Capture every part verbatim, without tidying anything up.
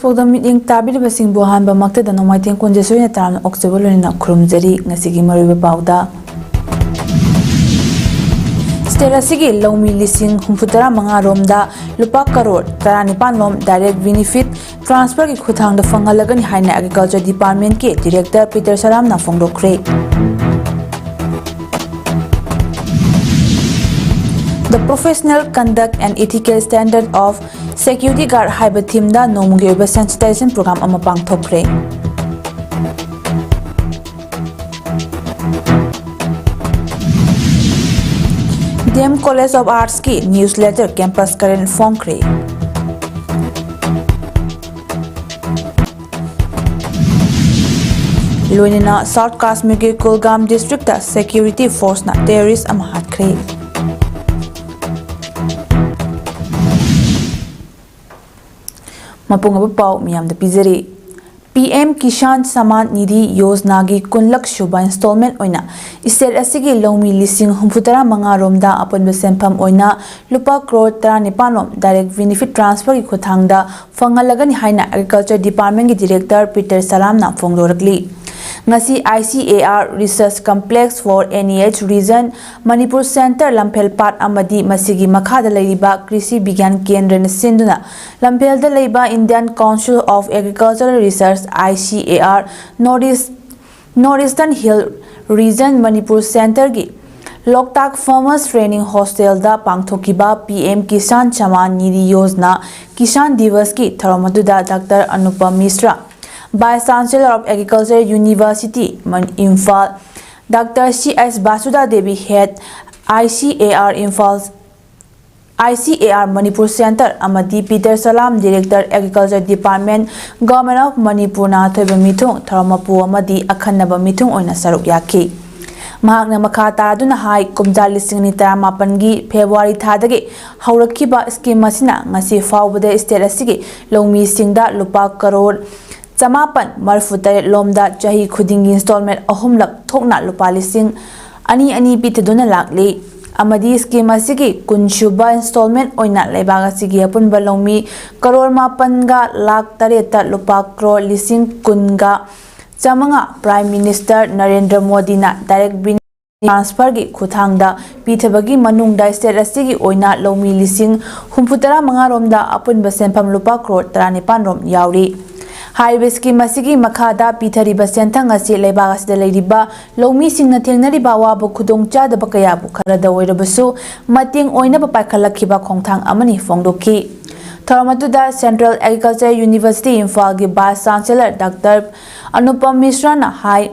ꯄꯥꯎꯗꯝ ꯃꯤꯠꯌꯦꯡ ꯇꯥꯕꯤꯔꯤꯕꯁꯤꯡꯕꯨ ꯑꯍꯥꯟꯕꯃꯛꯇꯗ ꯅꯣꯡꯃꯥꯏꯊꯦꯝ ꯀꯣꯟꯖꯦꯁꯣꯏꯅ ꯇꯔꯥꯝꯅ ꯑꯣꯛꯆꯕ ꯂꯣꯏꯅꯅ ꯈꯨꯔꯨꯝꯖꯔꯤ꯫ ꯉꯁꯤꯒꯤ ꯃꯔꯨꯑꯣꯏꯕ ꯄꯥꯎꯗ, ꯁ꯭ꯇꯦꯠ ꯑꯁꯤꯒꯤ ꯂꯧꯃꯤ ꯂꯤꯁꯤꯡ ꯍꯨꯝꯐꯨꯇꯔꯥ ꯃꯉꯥ ꯔꯣꯝꯗ ꯂꯨꯄꯥ ꯀꯔꯣꯔ ꯇꯔꯥꯅꯤꯄꯥꯟ ꯔꯣꯝ ꯗꯥꯏꯔꯦꯛ ꯕꯦꯅꯤꯐꯤꯠ ꯇ꯭ꯔꯥꯟꯁꯐꯔꯒꯤ ꯈꯨꯠꯊꯥꯡꯗ ꯐꯪꯍꯜꯂꯒꯅꯤ ꯍꯥꯏꯅ ꯑꯦꯒ꯭ꯔꯤꯀꯜꯆꯔ ꯗꯤꯄꯥꯔꯠꯃꯦꯟꯠꯀꯤ ꯗꯤꯔꯦꯛꯇꯔ ꯄꯤꯇꯔ ꯁꯂꯥꯝꯅ ꯐꯣꯡꯗꯣꯛꯈ꯭ꯔꯦ꯫ The Professional Conduct and Ethical Standard of Security Guard ꯍꯥꯏꯕ ꯊꯤꯝꯗ ꯅꯣꯡꯃꯒꯤ ꯑꯣꯏꯕ ꯁꯦꯟꯁꯤꯇꯥꯏꯖꯦꯁꯟ ꯄ꯭ꯔꯣꯒ꯭ꯔꯥꯝ ꯑꯃ ꯄꯥꯡꯊꯣꯛꯈ꯭ꯔꯦ꯫ ꯗꯤ ꯑꯦꯝ ꯀꯣꯂꯦꯖ ꯑꯣꯐ ꯑꯥꯔꯠꯁꯀꯤ ꯅ꯭ꯌꯨꯁ ꯂꯦꯇꯔ ꯀꯦꯝꯄꯁ ꯀꯔꯦꯟ ꯐꯣꯡꯈ꯭ꯔꯦ꯫ ꯂꯣꯏꯅꯅ ꯁꯥꯎꯠ ꯀꯥꯁꯃꯤꯔꯒꯤ ꯀꯨꯜꯒꯥꯝ ꯗꯤꯁꯇ꯭ꯔꯤꯛꯇ ꯁꯦꯀ꯭ꯌꯨꯔꯤꯇꯤ ꯐꯣꯔꯁꯅ ꯇꯦꯔꯣꯔꯤꯁ ꯑꯃ ꯍꯥꯠꯈ꯭ꯔꯦ꯫ ꯃꯄꯨꯡ ꯑꯣꯏꯕ ꯄꯥꯎ ꯃꯤꯌꯥꯝꯗ ꯄꯤꯖꯔꯤ꯫ ꯄꯤ ꯑꯦꯝ ꯀꯤꯁꯥꯟ ꯁꯃꯥꯟ ꯅꯤꯙꯤ ꯌꯣꯖꯅꯥꯒꯤ ꯀꯨꯟꯂꯛ ꯁꯨꯕ ꯏꯟꯁꯇꯣꯜꯃꯦꯟꯠ ꯑꯣꯏꯅ ꯁ꯭ꯇꯦꯠ ꯑꯁꯤꯒꯤ ꯂꯧꯃꯤ ꯂꯤꯁꯤꯡ ꯍꯨꯝꯐꯨꯇꯔꯥ ꯃꯉꯥ ꯔꯣꯝꯗ ꯑꯄꯨꯟꯕ ꯁꯦꯟꯐꯝ ꯑꯣꯏꯅ ꯂꯨꯄꯥ ꯀ꯭ꯔꯣꯔ ꯇꯔꯥꯅꯤꯄꯥꯟ ꯔꯣꯝ ꯗꯥꯏꯔꯦꯛ ꯕꯦꯅꯤꯐꯤꯠ ꯇ꯭ꯔꯥꯟꯁꯐꯔꯒꯤ ꯈꯨꯠꯊꯥꯡꯗ ꯐꯪꯍꯜꯂꯒꯅꯤ ꯍꯥꯏꯅ ꯑꯦꯒ꯭ꯔꯤꯀꯜꯆꯔ ꯗꯤꯄꯥꯔꯠꯃꯦꯟꯠꯀꯤ ꯗꯤꯔꯦꯛꯇꯔ ꯄꯤꯇꯔ ꯁꯂꯥꯝꯅ ꯐꯣꯡꯗꯣꯔꯛꯂꯤ꯫ ꯉꯁꯤ I C A R Research Complex for N E H Region, Manipur centre Lamphel ꯄꯥꯠ ꯑꯃꯗꯤ ꯃꯁꯤꯒꯤ ꯃꯈꯥꯗ ꯂꯩꯔꯤꯕ ꯀ꯭ꯔꯤꯁꯤ ꯕꯤꯒ꯭ꯌꯥꯟ ꯀꯦꯟꯗ꯭ꯔꯅ ꯁꯤꯟꯗꯨꯅ ꯂꯝꯐꯦꯜꯗ ꯂꯩꯕ Indian Council of Agricultural Research, I C A R, North East, North Eastern Hill Region, Manipur ꯁꯦꯟꯇꯔꯒꯤ ꯂꯣꯛꯇꯥꯛ ꯐꯥꯔꯃꯔꯁ ꯇ꯭ꯔꯦꯅꯤꯡ ꯍꯣꯁꯇꯦꯜꯗ ꯄꯥꯡꯊꯣꯛꯈꯤꯕ ꯄꯤ ꯑꯦꯝ ꯀꯤꯁꯥꯟ ꯁꯃꯥꯟ ꯅꯤꯙꯤ ꯌꯣꯖꯅꯥ ꯀꯤꯁꯥꯟ ꯗꯤꯕꯁꯀꯤ ꯊꯧꯔꯝ ꯑꯗꯨꯗ doctor Anupam Mishra, Vice Chancellor of Agriculture University, ꯃꯟ-, Imphal, doctor C S Basudha Devi, Head, I C A R Imphal, I C A R Manipur centre, ꯑꯃꯗꯤ Peter Salam, Director, Agriculture Department, Government of ꯃꯅꯤꯄꯨꯔꯅ ꯑꯊꯣꯏꯕ ꯃꯤꯊꯨꯡ, ꯊꯧꯔꯝ ꯃꯄꯨ ꯑꯃꯗꯤ ꯑꯈꯟꯅꯕ ꯃꯤꯊꯨꯡ ꯑꯣꯏꯅ ꯁꯔꯨꯛ ꯌꯥꯈꯤ꯫ ꯃꯍꯥꯛꯅ ꯃꯈꯥ ꯇꯥꯔꯗꯨꯅ ꯍꯥꯏ, ꯀꯨꯝꯖꯥ ꯂꯤꯁꯤꯡ ꯑꯅꯤ ꯇꯔꯥꯃꯥꯄꯟꯒꯤ ꯐꯦꯕ꯭ꯔꯨꯋꯥꯔꯤ ꯊꯥꯗꯒꯤ ꯍꯧꯔꯛꯈꯤꯕ ꯁ꯭ꯀꯤꯝ ꯑꯁꯤꯅ ꯉꯁꯤ ꯐꯥꯎꯕꯗ ꯁ꯭ꯇꯦꯠ ꯑꯁꯤꯒꯤ ꯂꯧꯃꯤꯁꯤꯡꯗ ꯂꯨꯄꯥ ꯀꯔꯣꯔ ꯆꯃꯥꯄꯟ ꯃꯔꯤꯐꯨ ꯇꯔꯦꯠ ꯂꯣꯝꯗ ꯆꯍꯤ ꯈꯨꯗꯤꯡꯒꯤ ꯏꯟꯁꯇꯣꯜꯃꯦꯟꯠ ꯑꯍꯨꯝꯂꯛ ꯊꯣꯛꯅ ꯂꯨꯄꯥ ꯂꯤꯁꯤꯡ ꯑꯅꯤ ꯑꯅꯤ ꯄꯤꯊꯗꯨꯅ ꯂꯥꯛꯂꯤ꯫ ꯑꯃꯗꯤ scheme ꯑꯁꯤꯒꯤ ꯀꯨꯟ ꯁꯨꯕ installment ꯑꯣꯏꯅ ꯂꯩꯕꯥꯛ ꯑꯁꯤꯒꯤ ꯑꯄꯨꯟꯕ ꯂꯧꯃꯤ ꯀꯔꯣꯔ ꯃꯥꯄꯟꯒ ꯂꯥꯈ ꯇꯔꯦꯠꯇ ꯂꯨꯄꯥ ꯀꯔꯣꯔ ꯂꯤꯁꯤꯡ ꯀꯨꯟꯒ ꯆꯥꯃꯉꯥ Prime Minister ꯅꯔꯦꯟꯗ꯭ꯔ ꯃꯣꯗꯤꯅ direct transfer ꯒꯤ ꯈꯨꯠꯊꯥꯡꯗ ꯄꯤꯊꯕꯒꯤ ꯃꯅꯨꯡꯗ state ꯑꯁꯤꯒꯤ ꯑꯣꯏꯅ ꯂꯧꯃꯤ ꯂꯤꯁꯤꯡ ꯍꯨꯝꯐꯨꯇꯔꯥ ꯃꯉꯥ ꯔꯣꯝꯗ ꯑꯄꯨꯟꯕ ꯁꯦꯟꯐꯝ ꯂꯨꯄꯥ ꯀꯔꯣꯔ ꯇꯔꯥꯅꯤꯄꯥꯟ ꯔꯣꯝ ꯌꯥꯎꯔꯤ꯫ ꯍꯥꯏꯔꯤꯕ scheme ꯑꯁꯤꯒꯤ ꯃꯈꯥꯗ ꯄꯤꯊꯔꯤꯕ ꯁꯦꯟꯊꯪ ꯑꯁꯤ ꯂꯩꯕꯥꯛ ꯑꯁꯤꯗ ꯂꯩꯔꯤꯕ ꯂꯧꯃꯤꯁꯤꯡꯅ ꯊꯦꯡꯅꯔꯤꯕ ꯑꯋꯥꯕ ꯈꯨꯗꯣꯡꯆꯥꯗꯕ ꯀꯌꯥꯕꯨ ꯈꯔꯗ ꯑꯣꯏꯔꯕꯁꯨ ꯃꯇꯦꯡ ꯑꯣꯏꯅꯕ ꯄꯥꯏꯈꯠꯂꯛꯈꯤꯕ ꯈꯣꯡꯊꯥꯡ ꯑꯃꯅꯤ ꯐꯣꯡꯗꯣꯛꯈꯤ꯫ ꯊꯧꯔꯝ ꯑꯗꯨꯗ Central Agriculture University ꯏꯝꯐꯥꯜꯒꯤ Vice Chancellor Doctor ꯑꯅꯨꯄꯝ ꯃꯤꯁ꯭ꯔꯥꯅ ꯍꯥꯏ,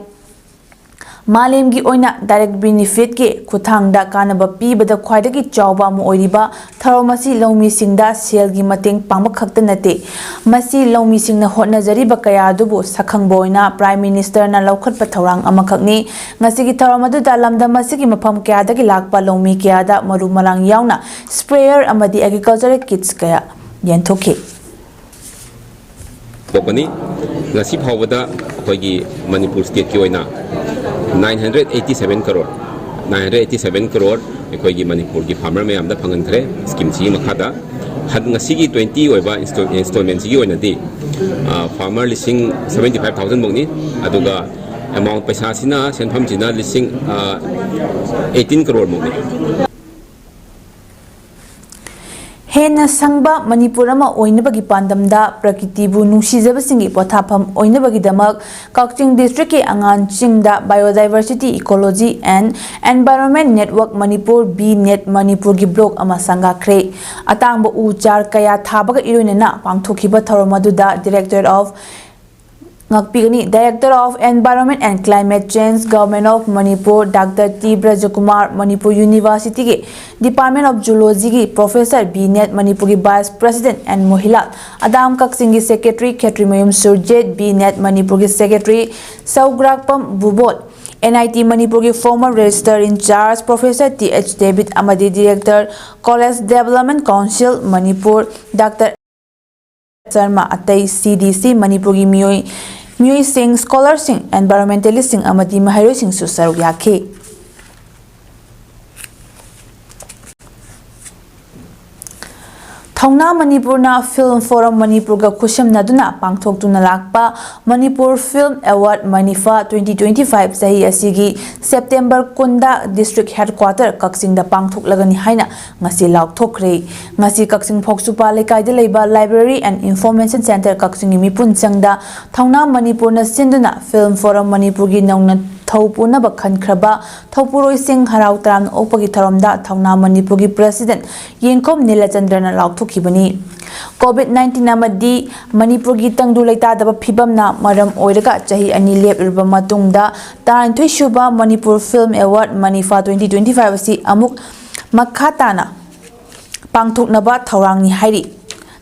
ꯃꯥꯂꯦꯝꯒꯤ ꯑꯣꯏꯅ direct benefit ꯀꯤ ꯈꯨꯠꯊꯥꯡꯗ ꯀꯥꯟꯅꯕ ꯄꯤꯕꯗ ꯈ꯭ꯋꯥꯏꯗꯒꯤ ꯆꯥꯎꯕ ꯑꯃ ꯑꯣꯏꯔꯤꯕ ꯊꯧꯔꯝ ꯑꯁꯤ ꯂꯧꯃꯤꯁꯤꯡꯗ ꯁꯦꯜꯒꯤ ꯃꯇꯦꯡ ꯄꯥꯡꯕ ꯈꯛꯇ ꯅꯠꯇꯦ, ꯃꯁꯤ ꯂꯧꯃꯤꯁꯤꯡꯅ ꯍꯣꯠꯅꯖꯔꯤꯕ ꯀꯌꯥ ꯑꯗꯨꯕꯨ ꯁꯛꯈꯪꯕ ꯑꯣꯏꯅ Prime Minister ꯅ ꯂꯧꯈꯠꯄ ꯊꯧꯔꯥꯡ ꯑꯃꯈꯛꯅꯤ꯫ ꯉꯁꯤꯒꯤ ꯊꯧꯔꯝ ꯑꯗꯨꯗ ꯂꯝꯗꯝ ꯑꯁꯤꯒꯤ ꯃꯐꯝ ꯀꯌꯥꯗꯒꯤ ꯂꯥꯛꯄ ꯂꯧꯃꯤ ꯀꯌꯥꯗ ꯃꯔꯨ ꯃꯔꯥꯡ ꯌꯥꯎꯅ sprayer ꯑꯃꯗꯤ agricultural kits ꯀꯌꯥ ꯌꯦꯟꯊꯣꯛꯈꯤ꯫ ꯄꯣꯛꯄꯅꯤ꯫ ꯉꯁꯤ ꯐꯥꯎꯕꯗ ꯑꯩꯈꯣꯏꯒꯤ ꯃꯅꯤꯄꯨꯔ state ꯀꯤ ꯑꯣꯏꯅ nine hundred eighty seven crore, nine hundred eighty seven crore ꯑꯩꯈꯣꯏꯒꯤ ꯃꯅꯤꯄꯨꯔꯒꯤ farmer ꯃꯌꯥꯝꯗ ꯐꯪꯍꯟꯈ꯭ꯔꯦ scheme ꯁꯤꯒꯤ ꯃꯈꯥꯗ꯫ ꯍꯟ-, ꯉꯁꯤꯒꯤ twenty ꯑꯣꯏꯕ install-, installment ꯁꯤꯒꯤ ꯑꯣꯏꯅꯗꯤ, ꯑ, farmer ꯂꯤꯁꯤꯡ seventy five thousand ꯃꯨꯛꯅꯤ꯫ ꯑꯗꯨꯒ amount ꯄꯩꯁꯥꯁꯤꯅ, ꯁꯦꯟꯐꯝꯁꯤꯅ ꯂꯤꯁꯤꯡ, ꯑ, eighteen crore ꯃꯨꯛꯅꯤ꯫ ꯍꯦꯟꯅ ꯁꯪꯕ ꯃꯅꯤꯄꯨꯔ ꯑꯃ ꯑꯣꯏꯅꯕꯒꯤ ꯄꯥꯟꯗꯝꯗ ꯄ꯭ꯔꯀꯤꯇꯤꯕꯨ ꯅꯨꯡꯁꯤꯖꯕꯁꯤꯡꯒꯤ ꯄꯣꯊꯥꯐꯝ ꯑꯣꯏꯅꯕꯒꯤꯗꯃꯛ ꯀꯛꯆꯤꯡ district ꯀꯤ ꯑꯉꯥꯡꯁꯤꯡꯗ Biodiversity, Ecology and Environment Network Manipur, BNET ꯃꯅꯤꯄꯨꯔꯒꯤ block ꯑꯃ ꯁꯪꯒꯥꯈ꯭ꯔꯦ꯫ ꯑꯇꯥꯡꯕ ꯎ ꯆꯥꯔ ꯀꯌꯥ ꯊꯥꯕꯒ ꯏꯔꯣꯏꯅꯅ ꯄꯥꯡꯊꯣꯛꯈꯤꯕ ꯊꯧꯔꯝ ꯑꯗꯨꯗ Director of ꯉꯥꯛꯄꯤꯒꯅꯤ꯫ Director of Environment and Climate Change, Government of Manipur, Doctor T Brajakumar, Manipur University ꯒꯤ Department of Zoology ꯒꯤ Professor ꯕꯤ ꯅꯦꯠ, ꯃꯅꯤꯄꯨꯔꯒꯤ Vice President ꯑꯦꯟ ꯃꯣꯍꯤꯂꯥꯜ, ꯑꯗꯥꯝ ꯀꯛꯆꯤꯡꯒꯤ Secretary Khetrimayum Surjit, B net, ꯃꯅꯤꯄꯨꯔꯒꯤ Secretary Sougrakpam Bubot, N I T ꯃꯅꯤꯄꯨꯔꯒꯤ former Registrar in Charge Professor T H ꯗꯦꯕꯤꯠ ꯑꯃꯗꯤ Director College Development Council Manipur Doctor Sarma, ꯑꯇꯩ ꯁꯤ ꯗꯤ ꯁꯤ ꯃꯅꯤꯄꯨꯔꯒꯤ ꯃꯤꯑꯣꯏ, ꯃꯤꯑꯣꯏꯁꯤꯡ, scholar ꯁꯤꯡ, environmentalist ꯁꯤꯡ ꯑꯃꯗꯤ ꯃꯍꯩꯔꯣꯏꯁꯤꯡꯁꯨ ꯁꯔꯨꯛ ꯌꯥꯈꯤ꯫ ꯊꯧꯅꯥ ꯃꯅꯤꯄꯨꯔꯅ Film Forum ꯃꯅꯤꯄꯨꯔꯒ ꯈꯨꯠꯁꯝꯅꯗꯨꯅ ꯄꯥꯡꯊꯣꯛꯇꯨꯅ ꯂꯥꯛꯄ Manipur Film Award ꯃꯅꯤꯐꯥ twenty twenty five ꯆꯍꯤ ꯑꯁꯤꯒꯤ ꯁꯦꯞꯇꯦꯝꯕꯔ ꯀꯨꯟꯗ district headquarter ꯀꯛꯆꯤꯡꯗ ꯄꯥꯡꯊꯣꯛꯂꯒꯅꯤ ꯍꯥꯏꯅ ꯉꯁꯤ ꯂꯥꯎꯊꯣꯛꯈ꯭ꯔꯦ꯫ ꯉꯁꯤ ꯀꯛꯆꯤꯡ ꯐꯧꯁꯨꯄꯥ ꯂꯩꯀꯥꯏꯗ ꯂꯩꯕ Library and Information Centre ꯀꯛꯆꯤꯡꯒꯤ ꯃꯤꯄꯨꯟ ꯆꯪꯗ ꯊꯧꯅꯥ ꯃꯅꯤꯄꯨꯔꯅ ꯁꯤꯟꯗꯨꯅ Film Forum ꯃꯅꯤꯄꯨꯔꯒꯤ ꯅꯧꯅ ꯊꯧ ꯄꯨꯅꯕ ꯈꯟꯈ꯭ꯔꯕ ꯊꯧꯄꯨꯔꯣꯏꯁꯤꯡ ꯍꯔꯥꯎ ꯇꯔꯥꯝꯅ ꯑꯣꯛꯄꯒꯤ ꯊꯧꯔꯝꯗ ꯊꯧꯅꯥ ꯃꯅꯤꯄꯨꯔꯒꯤ president ꯌꯦꯡꯈꯣꯝ ꯅꯤꯂꯆꯟꯗ꯭ꯔꯅ ꯂꯥꯎꯊꯣꯛꯈꯤꯕꯅꯤ꯫ COVID nineteen ꯑꯃꯗꯤ ꯃꯅꯤꯄꯨꯔꯒꯤ ꯇꯪꯗꯨ ꯂꯩꯇꯥꯗꯕ ꯐꯤꯕꯝꯅ ꯃꯔꯝ ꯑꯣꯏꯔꯒ ꯆꯍꯤ ꯑꯅꯤ ꯂꯦꯞꯂꯨꯔꯕ ꯃꯇꯨꯡꯗ ꯇꯔꯥꯅꯤꯊꯣꯏ ꯁꯨꯕ Manipur Film Award ꯃꯅꯤꯐꯥ twenty twenty five ꯑꯁꯤ ꯑꯃꯨꯛ ꯃꯈꯥ ꯇꯥꯅ ꯄꯥꯡꯊꯣꯛꯅꯕ ꯊꯧꯔꯥꯡꯅꯤ ꯍꯥꯏꯔꯤ꯫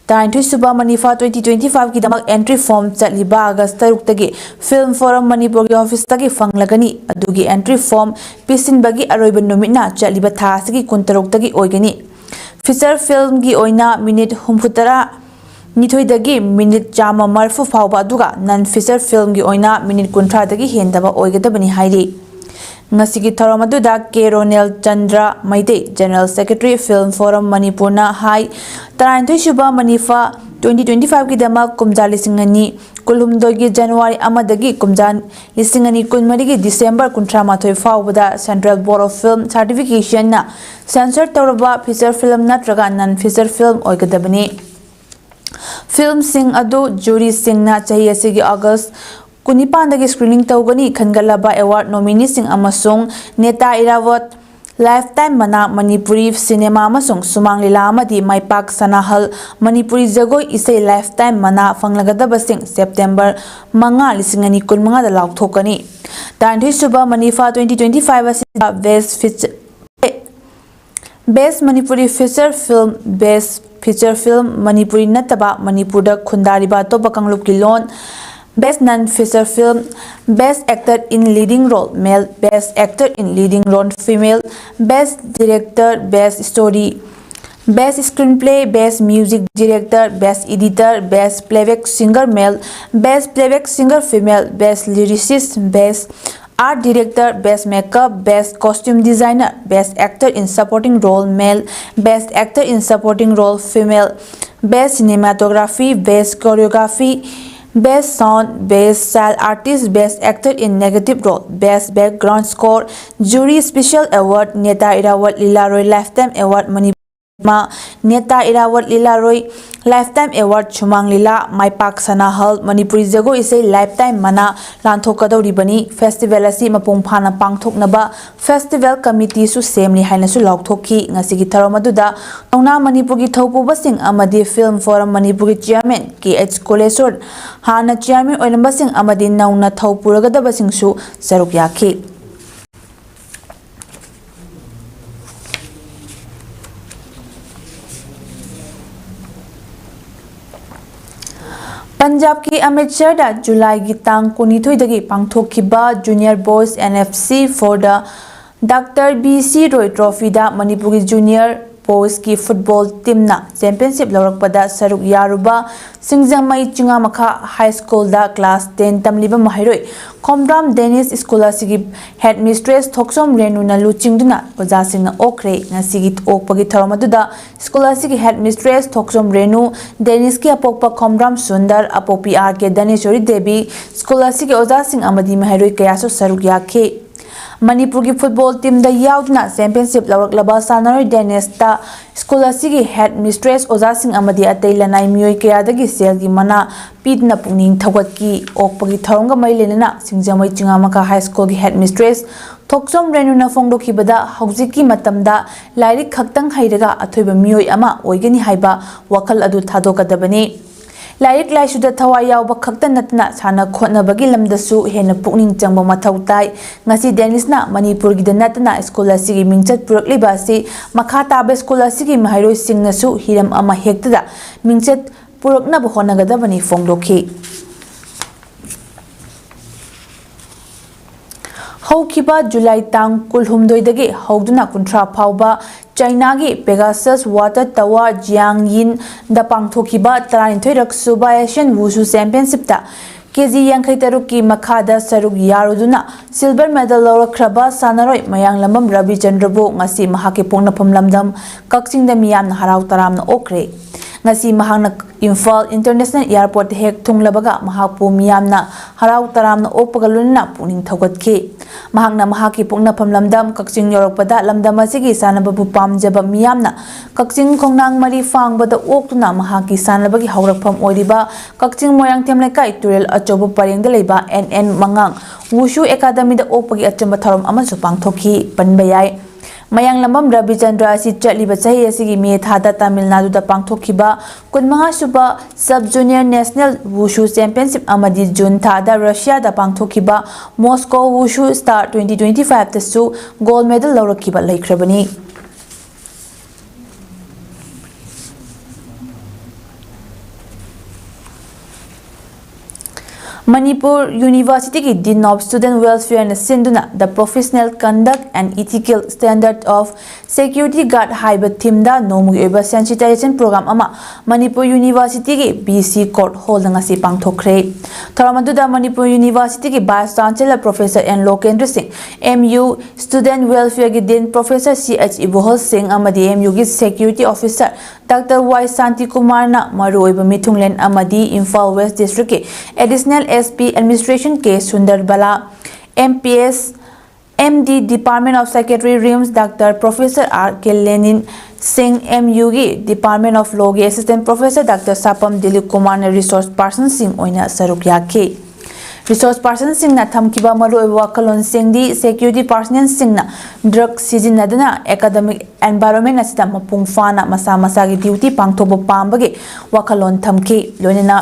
ꯇꯔꯥꯅꯤꯊꯣꯏ ꯁꯨꯕ ꯃꯅꯤꯐꯥ twenty twenty five ꯀꯤꯗꯃꯛ entry form ꯆꯠꯂꯤꯕ ꯑꯥꯒꯁ ꯇꯔꯨꯛꯇꯒꯤ Film Forum ꯃꯅꯤꯄꯨꯔꯒꯤ office ꯇꯒꯤ ꯐꯪꯂꯒꯅꯤ꯫ ꯑꯗꯨꯒꯤ entry form ꯄꯤꯁꯤꯟꯕꯒꯤ ꯑꯔꯣꯏꯕ ꯅꯨꯃꯤꯠꯅ ꯆꯠꯂꯤꯕ ꯊꯥ ꯑꯁꯤꯒꯤ ꯀꯨꯟꯇꯔꯨꯛꯇꯒꯤ ꯑꯣꯏꯒꯅꯤ꯫ Feature film ꯒꯤ ꯑꯣꯏꯅ minute ꯍꯨꯝꯐꯨꯇꯔꯥ ꯅꯤꯊꯣꯏꯗꯒꯤ minute ꯆꯥꯝꯃ ꯃꯔꯤꯐꯨ ꯐꯥꯎꯕ, ꯑꯗꯨꯒ non feature film ꯒꯤ ꯑꯣꯏꯅ minute ꯀꯨꯟꯊ꯭ꯔꯥꯗꯒꯤ ꯍꯦꯟꯗꯕ ꯑꯣꯏꯒꯗꯕꯅꯤ ꯍꯥꯏꯔꯤ꯫ ꯉꯁꯤꯒꯤ ꯊꯧꯔꯝ ꯑꯗꯨꯗ ꯀꯦ Ronel Chandra Meitei, General Secretary, Film Forum ꯃꯅꯤꯄꯨꯔꯅ ꯍꯥꯏ, ꯇꯔꯥꯅꯤꯊꯣꯏ ꯁꯨꯕ ꯃꯅꯤꯐꯥ twenty twenty five ꯀꯤꯗꯃꯛ ꯀꯨꯝꯖꯥ ꯂꯤꯁꯤꯡ ꯑꯅꯤ ꯀꯨꯟꯍꯨꯝꯗꯣꯏꯒꯤ ꯖꯅꯋꯥꯔꯤ ꯑꯃꯗꯒꯤ ꯀꯨꯝꯖꯥ ꯂꯤꯁꯤꯡ ꯑꯅꯤ ꯀꯨꯟꯃꯔꯤꯒꯤ ꯗꯤꯁꯦꯝꯕꯔ ꯀꯨꯟꯊ꯭ꯔꯥ ꯃꯥꯊꯣꯏ ꯐꯥꯎꯕꯗ Central Board of Film Certification ꯅ censor ꯇꯧꯔꯕ feature film ꯅꯠꯇ꯭ꯔꯒ non feature film ꯑꯣꯏꯒꯗꯕꯅꯤ꯫ Film ꯁꯤꯡ ꯑꯗꯨ jury ꯁꯤꯡꯅ ꯆꯍꯤ ꯑꯁꯤꯒꯤ ꯑꯥꯒꯁ ꯀꯨꯟꯅꯤꯄꯥꯟꯗꯒꯤ screening ꯇꯧꯒꯅꯤ꯫ ꯈꯟꯒꯠꯂꯕ award nominee ꯁꯤꯡ ꯑꯃꯁꯨꯡ ꯅꯦꯇꯥ ꯏꯔꯥꯕꯣꯠ lifetime ꯃꯅꯥ ꯃꯅꯤꯄꯨꯔꯤ cinema ꯑꯃꯁꯨꯡ ꯁꯨꯃꯥꯡ ꯂꯤꯂꯥ ꯑꯃꯗꯤ ꯃꯥꯏꯄꯥꯛ ꯁꯅꯥꯍꯜ ꯃꯅꯤꯄꯨꯔꯤ ꯖꯒꯣꯏ ꯏꯁꯩ lifetime ꯃꯅꯥ ꯐꯪꯂꯒꯗꯕꯁꯤꯡ ꯁꯦꯞꯇꯦꯝꯕꯔ ꯃꯉꯥ, ꯂꯤꯁꯤꯡ ꯑꯅꯤ ꯀꯨꯟꯃꯉꯥꯗ ꯂꯥꯎꯊꯣꯛꯀꯅꯤ꯫ ꯇꯔꯥꯅꯤꯊꯣꯏ ꯁꯨꯕ ꯃꯅꯤꯐꯥ twenty twenty five ꯑꯁꯤꯗ best feature, best Manipuri feature film, best feature film Manipuri ꯅꯠꯇꯕ ꯃꯅꯤꯄꯨꯔꯗ ꯈꯨꯟꯗꯥꯔꯤꯕ ꯑꯇꯣꯞꯄ ꯀꯥꯡꯂꯨꯞꯀꯤ ꯂꯣꯟ, best non feature film, best actor in leading role male, best actor in leading role female, best director, best story, best screenplay, best music director, best editor, best playback singer male, best playback singer female, best lyricist, best Art Director, Best Makeup, Best Costume Designer, Best Actor in Supporting Role Male, Best Actor in Supporting Role Female, Best Cinematography, Best Choreography, Best Sound, Best Child Artist, Best Actor in Negative Role, Best Background Score, Jury Special Award, Neta Irawat Lila Roy Lifetime Award, Manipur꯫ ꯃ ꯅꯦꯇꯥ ꯏꯔꯥꯋꯠ ꯂꯤꯂꯥꯔꯣꯏ Lifetime Award, ꯁꯨꯃꯥꯡ ꯂꯤꯂꯥ ꯃꯥꯏꯄꯥꯛ ꯁꯅꯥꯍꯜ ꯃꯅꯤꯄꯨꯔꯤ ꯖꯒꯣꯏ ꯏꯁꯩ Lifetime ꯃꯅꯥ ꯂꯥꯟꯊꯣꯛꯀꯗꯧꯔꯤꯕꯅꯤ꯫ Festival ꯑꯁꯤ ꯃꯄꯨꯡ ꯐꯥꯅ ꯄꯥꯡꯊꯣꯛꯅꯕ Festival Committeeꯁꯨ ꯁꯦꯝꯂꯤ ꯍꯥꯏꯅꯁꯨ ꯂꯥꯎꯊꯣꯛꯈꯤ꯫ ꯉꯁꯤꯒꯤ ꯊꯧꯔꯝ ꯑꯗꯨꯗ ꯀꯧꯅꯥ ꯃꯅꯤꯄꯨꯔꯒꯤ ꯊꯧꯄꯨꯕꯁꯤꯡ ꯑꯃꯗꯤ Film Forum ꯃꯅꯤꯄꯨꯔꯒꯤ Chairman ꯀꯦ ꯑꯩꯆ ꯀꯣꯂꯦꯁꯣꯔ, ꯍꯥꯟꯅ Chairman ꯑꯣꯏꯔꯝꯕꯁꯤꯡ ꯑꯃꯗꯤ ꯅꯧꯅ ꯊꯧ ꯄꯨꯔꯒꯗꯕꯁꯤꯡꯁꯨ ꯁꯔꯨꯛ ꯌꯥꯈꯤ꯫ ꯄꯟꯖꯥꯕꯀꯤ ꯑꯃ꯭ꯔꯤꯠꯁꯔꯗ ꯖꯨꯂꯥꯏꯒꯤ ꯇꯥꯡ ꯀꯨꯟꯅꯤꯊꯣꯏꯗꯒꯤ ꯄꯥꯡꯊꯣꯛꯈꯤꯕ Junior Boys N F C for the Doctor B C Roy Trophyꯗ ꯃꯅꯤꯄꯨꯔꯒꯤ Junior Boysꯀꯤ football teamꯅ championship ꯂꯧꯔꯛꯄꯗ ꯁꯔꯨꯛ ꯌꯥꯔꯨꯕ ꯁꯤꯡꯖꯃꯩ ꯆꯤꯉꯥꯃꯈꯥ High Schoolꯗ class ten ꯇꯝꯂꯤꯕ ꯃꯍꯩꯔꯣꯏ ꯈꯣꯝꯗ꯭ꯔꯥꯝ Danish school ꯑꯁꯤꯒꯤ headmistress ꯊꯣꯛꯆꯣꯝ ꯔꯦꯅꯨꯅ ꯂꯨꯆꯤꯡꯗꯨꯅ ꯑꯣꯖꯥꯁꯤꯡꯅ ꯑꯣꯛꯈ꯭ꯔꯦ꯫ ꯉꯁꯤꯒꯤ ꯑꯣꯛꯄꯒꯤ ꯊꯧꯔꯝ ꯑꯗꯨꯗ school ꯑꯁꯤꯒꯤ headmistress ꯊꯣꯛꯆꯣꯝ ꯔꯦꯅꯨ, Danishꯀꯤ ꯑꯄꯣꯛꯄ ꯈꯣꯝꯗ꯭ꯔꯥꯝ ꯁꯨꯟꯗꯔ, ꯑꯄꯣꯛꯄꯤ ꯑꯥꯔ ꯀꯦ ꯙꯅꯦꯁꯣꯔꯤ ꯗꯦꯕꯤ, school ꯑꯁꯤꯒꯤ ꯑꯣꯖꯥꯁꯤꯡ ꯑꯃꯗꯤ ꯃꯍꯩꯔꯣꯏ ꯀꯌꯥꯁꯨ ꯁꯔꯨꯛ ꯌꯥꯈꯤ꯫ ꯃꯅꯤꯄꯨꯔꯒꯤ football teamꯗ ꯌꯥꯎꯗꯨꯅ championship ꯂꯧꯔꯛꯂꯕ ꯁꯥꯟꯅꯔꯣꯏ Danishꯇ school ꯑꯁꯤꯒꯤ headmistress, ꯑꯣꯖꯥꯁꯤꯡ ꯑꯃꯗꯤ ꯑꯇꯩ ꯂꯅꯥꯏ ꯃꯤꯑꯣꯏ ꯀꯌꯥꯗꯒꯤ ꯁꯦꯜꯒꯤ ꯃꯅꯥ ꯄꯤꯗꯨꯅ ꯄꯨꯛꯅꯤꯡ ꯊꯧꯒꯠꯈꯤ꯫ ꯑꯣꯛꯄꯒꯤ ꯊꯧꯔꯝꯒ ꯃꯔꯤ ꯂꯩꯅꯅ ꯁꯤꯡꯖꯃꯩ ꯆꯤꯉꯥꯃꯈꯥ High Schoolꯒꯤ headmistress ꯊꯣꯛꯆꯣꯝ ꯔꯦꯅꯨꯅ ꯐꯣꯡꯗꯣꯛꯈꯤꯕꯗ, ꯍꯧꯖꯤꯛꯀꯤ ꯃꯇꯝꯗ ꯂꯥꯏꯔꯤꯛ ꯈꯛꯇꯪ ꯍꯩꯔꯒ ꯑꯊꯣꯏꯕ ꯃꯤꯑꯣꯏ ꯑꯃ ꯑꯣꯏꯒꯅꯤ ꯍꯥꯏꯕ ꯋꯥꯈꯜ ꯑꯗꯨ ꯊꯥꯗꯣꯛꯀꯗꯕꯅꯤ꯫ ꯂꯥꯏꯔꯤꯛ ꯂꯥꯏꯁꯨꯗ ꯊꯋꯥꯏ ꯌꯥꯎꯕ ꯈꯛꯇ ꯅꯠꯇꯅ ꯁꯥꯟꯅ ꯈꯣꯠꯅꯕꯒꯤ ꯂꯝꯗꯁꯨ ꯍꯦꯟꯅ ꯄꯨꯛꯅꯤꯡ ꯆꯪꯕ ꯃꯊꯧ ꯇꯥꯏ꯫ ꯉꯁꯤ Danishꯅ ꯃꯅꯤꯄꯨꯔꯒꯤꯗ ꯅꯠꯇꯅ school ꯑꯁꯤꯒꯤ ꯃꯤꯡꯆꯠ ꯄꯨꯔꯛꯂꯤꯕ ꯑꯁꯤ ꯃꯈꯥ ꯇꯥꯕ school ꯑꯁꯤꯒꯤ ꯃꯍꯩꯔꯣꯏꯁꯤꯡꯅꯁꯨ ꯍꯤꯔꯝ ꯑꯃ ꯍꯦꯛꯇꯗ ꯃꯤꯡꯆꯠ ꯄꯨꯔꯛꯅꯕ ꯍꯣꯠꯅꯒꯗꯕꯅꯤ ꯐꯣꯡꯗꯣꯛꯈꯤ꯫ ꯍꯧꯈꯤꯕ ꯖꯨꯂꯥꯏ ꯇꯥꯡ ꯀꯨꯟꯍꯨꯝꯗꯣꯏꯗꯒꯤ ꯍꯧꯗꯨꯅ ꯀꯨꯟꯊ꯭ꯔꯥ ꯐꯥꯎꯕ ꯆꯥꯏꯅꯥꯒꯤ Pegasus Water Tower Jiangyin ꯗ ꯄꯥꯡꯊꯣꯛꯈꯤꯕ ꯇꯔꯥꯅꯤꯊꯣꯏꯔꯛ ꯁꯨꯕ Asian Wushu Championshipꯇ ꯀꯦ ꯖꯤ ꯌꯥꯡꯈꯩ ꯇꯔꯨꯛꯀꯤ ꯃꯈꯥꯗ ꯁꯔꯨꯛ ꯌꯥꯔꯨꯗꯨꯅ ꯁꯤꯜꯚꯔ ꯃꯦꯗꯜ ꯂꯧꯔꯛꯈ꯭ꯔꯕ ꯁꯥꯟꯅꯔꯣꯏ ꯃꯌꯥꯡꯂꯝꯕꯝ ꯔꯕꯤꯆꯟꯗ꯭ꯔꯕꯨ ꯉꯁꯤ ꯃꯍꯥꯛꯀꯤ ꯄꯣꯛꯅꯐꯝ ꯂꯝꯗꯝ ꯀꯛꯆꯤꯡꯗ ꯃꯤꯌꯥꯝꯅ ꯍꯔꯥꯎ ꯇꯔꯥꯝꯅ ꯑꯣꯛꯈ꯭ꯔꯦ꯫ ꯉꯁꯤ ꯃꯍꯥꯛꯅ ꯏꯝꯐꯥꯜ ꯏꯟꯇꯔꯅꯦꯁꯅꯦꯜ ꯑꯦꯌꯔꯄꯣꯔꯠꯇ ꯍꯦꯛ ꯊꯨꯡꯂꯕꯒ ꯃꯍꯥꯛꯄꯨ ꯃꯤꯌꯥꯝꯅ ꯍꯔꯥꯎ ꯇꯔꯥꯝꯅ ꯑꯣꯛꯄꯒ ꯂꯣꯏꯅꯅ ꯄꯨꯛꯅꯤꯡ ꯊꯧꯒꯠꯈꯤ꯫ ꯃꯍꯥꯛꯅ ꯃꯍꯥꯛꯀꯤ ꯄꯣꯛꯅꯐꯝ ꯂꯝꯗꯝ ꯀꯛꯆꯤꯡ ꯌꯧꯔꯛꯄꯗ ꯂꯝꯗꯝ ꯑꯁꯤꯒꯤ ꯁꯥꯟꯅꯕꯕꯨ ꯄꯥꯝꯖꯕ ꯃꯤꯌꯥꯝꯅ ꯀꯛꯆꯤꯡ ꯈꯣꯡꯅꯥꯡ ꯃꯔꯤ ꯐꯥꯡꯕꯗ ꯑꯣꯛꯇꯨꯅ ꯃꯍꯥꯛꯀꯤ ꯁꯥꯟꯅꯕꯒꯤ ꯍꯧꯔꯛꯐꯝ ꯑꯣꯏꯔꯤꯕ ꯀꯛꯆꯤꯡ ꯃꯣꯏꯔꯥꯡꯊꯦꯝ ꯂꯩꯀꯥꯏ ꯇꯨꯔꯦꯜ ꯑꯆꯧꯕ ꯄꯔꯦꯡꯗ ꯂꯩꯕ ꯑꯦꯟ ꯑꯦꯟ ꯃꯉꯥꯡ ꯋꯨꯁꯨ ꯑꯦꯀꯥꯗꯃꯤꯗ ꯑꯣꯛꯄꯒꯤ ꯑꯆꯝꯕ ꯊꯧꯔꯝ ꯑꯃꯁꯨ ꯄꯥꯡꯊꯣꯛꯈꯤ꯫ ꯄꯟꯕ ꯌꯥꯏ꯫ ꯃꯌꯥꯡꯂꯝꯕꯝ ꯔꯕꯤꯆꯟꯗ꯭ꯔ ꯑꯁꯤ ꯆꯠꯂꯤꯕ ꯆꯍꯤ ꯑꯁꯤꯒꯤ ꯃꯦ ꯊꯥꯗ ꯇꯥꯃꯤꯜ ꯅꯥꯗꯨꯗ ꯄꯥꯡꯊꯣꯛꯈꯤꯕ ꯀꯨꯟꯃꯉꯥ sub sub junior national wushu championship ꯑꯃꯗꯤ ꯖꯨꯟ ꯊꯥꯗ ꯔꯁꯤꯌꯥꯗ ꯄꯥꯡꯊꯣꯛꯈꯤꯕ Moscow wushu star twenty twenty ꯐꯥꯏꯚꯇꯁꯨ ꯒꯣꯜꯗ ꯃꯦꯗꯜ ꯂꯧꯔꯛꯈꯤꯕ ꯂꯩꯈ꯭ꯔꯕꯅꯤ꯫ ꯃꯅꯤꯄꯨꯔ ꯌꯨꯅꯤꯚꯔꯁꯤꯇꯤꯒꯤ Dean of Student Welfare ꯅ ꯁꯤꯟꯗꯨꯅ The Professional Conduct and Ethical Standard of Security Guard ꯍꯥꯏꯕ ꯊꯤꯝꯗ ꯅꯣꯡꯃꯒꯤ ꯑꯣꯏꯕ ꯁꯦꯟꯁꯤꯇꯥꯏꯖꯦꯁꯟ ꯄ꯭ꯔꯣꯒ꯭ꯔꯥꯝ ꯑꯃ ꯃꯅꯤꯄꯨꯔ ꯌꯨꯅꯤꯚꯔꯁꯤꯇꯤꯒꯤ ꯕꯤ ꯁꯤ ꯀꯣꯔꯠ ꯍꯣꯜꯗ ꯉꯁꯤ ꯄꯥꯡꯊꯣꯛꯈ꯭ꯔꯦ꯫ ꯊꯧꯔꯝ ꯑꯗꯨꯗ ꯃꯅꯤꯄꯨꯔ ꯌꯨꯅꯤꯚꯔꯁꯤꯇꯤꯒꯤ vice chancellor professor N Lokendra Singh, M U student ꯋꯦꯜꯐꯤꯌꯔꯒꯤ dean professor C H Ibohal Singh ꯑꯃꯗꯤ ꯑꯦꯝ ꯌꯨꯒꯤ ꯁꯦꯀ꯭ꯌꯨꯔꯤꯇꯤ ꯑꯣꯐꯤꯁꯔ ꯗꯥꯛꯇꯔ ꯋꯥꯏ ꯁꯥꯟꯇꯤꯀꯨꯃꯥꯔꯅ ꯃꯔꯨꯑꯣꯏꯕ ꯃꯤꯊꯨꯡꯂꯦꯟ ꯑꯃꯗꯤ ꯏꯝꯐꯥꯜ ꯋꯦꯁ꯭ꯠ ꯗꯤꯁꯇ꯭ꯔꯤꯛꯀꯤ additional S P administration K Sunder Bala, M P S, M D Department of Secretary RIMS doctor professor R K Lenin Singh, M ꯌꯨꯒꯤ Department of Law ꯒꯤ assistant professor doctor Shapam Dilip ꯀꯨꯃꯥꯔꯅ resource ꯄꯥꯔꯁꯟꯁꯤꯡ ꯑꯣꯏꯅ ꯁꯔꯨꯛ ꯌꯥꯈꯤ꯫ ꯔꯤꯁꯣꯔꯁ ꯄꯥꯔꯁꯟꯁꯤꯡꯅ ꯊꯝꯈꯤꯕ ꯃꯔꯨꯑꯣꯏꯕ ꯋꯥꯈꯜꯂꯣꯟꯁꯤꯡꯗꯤ ꯁꯦꯀ꯭ꯌꯨꯔꯤꯇꯤ ꯄꯥꯔꯁꯅꯦꯜꯁꯤꯡꯅ ꯗ꯭ꯔꯒ ꯁꯤꯖꯤꯟꯅꯗꯨꯅ ꯑꯦꯀꯥꯗꯃꯤꯛ ꯑꯦꯟꯚꯥꯏꯔꯣꯟꯃꯦꯟꯠ ꯑꯁꯤꯗ ꯃꯄꯨꯡ ꯐꯥꯅ ꯃꯁꯥ ꯃꯁꯥꯒꯤ ꯗ꯭ꯌꯨꯇꯤ ꯄꯥꯡꯊꯣꯛꯄ ꯄꯥꯝꯕꯒꯤ ꯋꯥꯈꯜꯂꯣꯟ ꯊꯝꯈꯤ꯫ ꯂꯣꯏꯅꯅ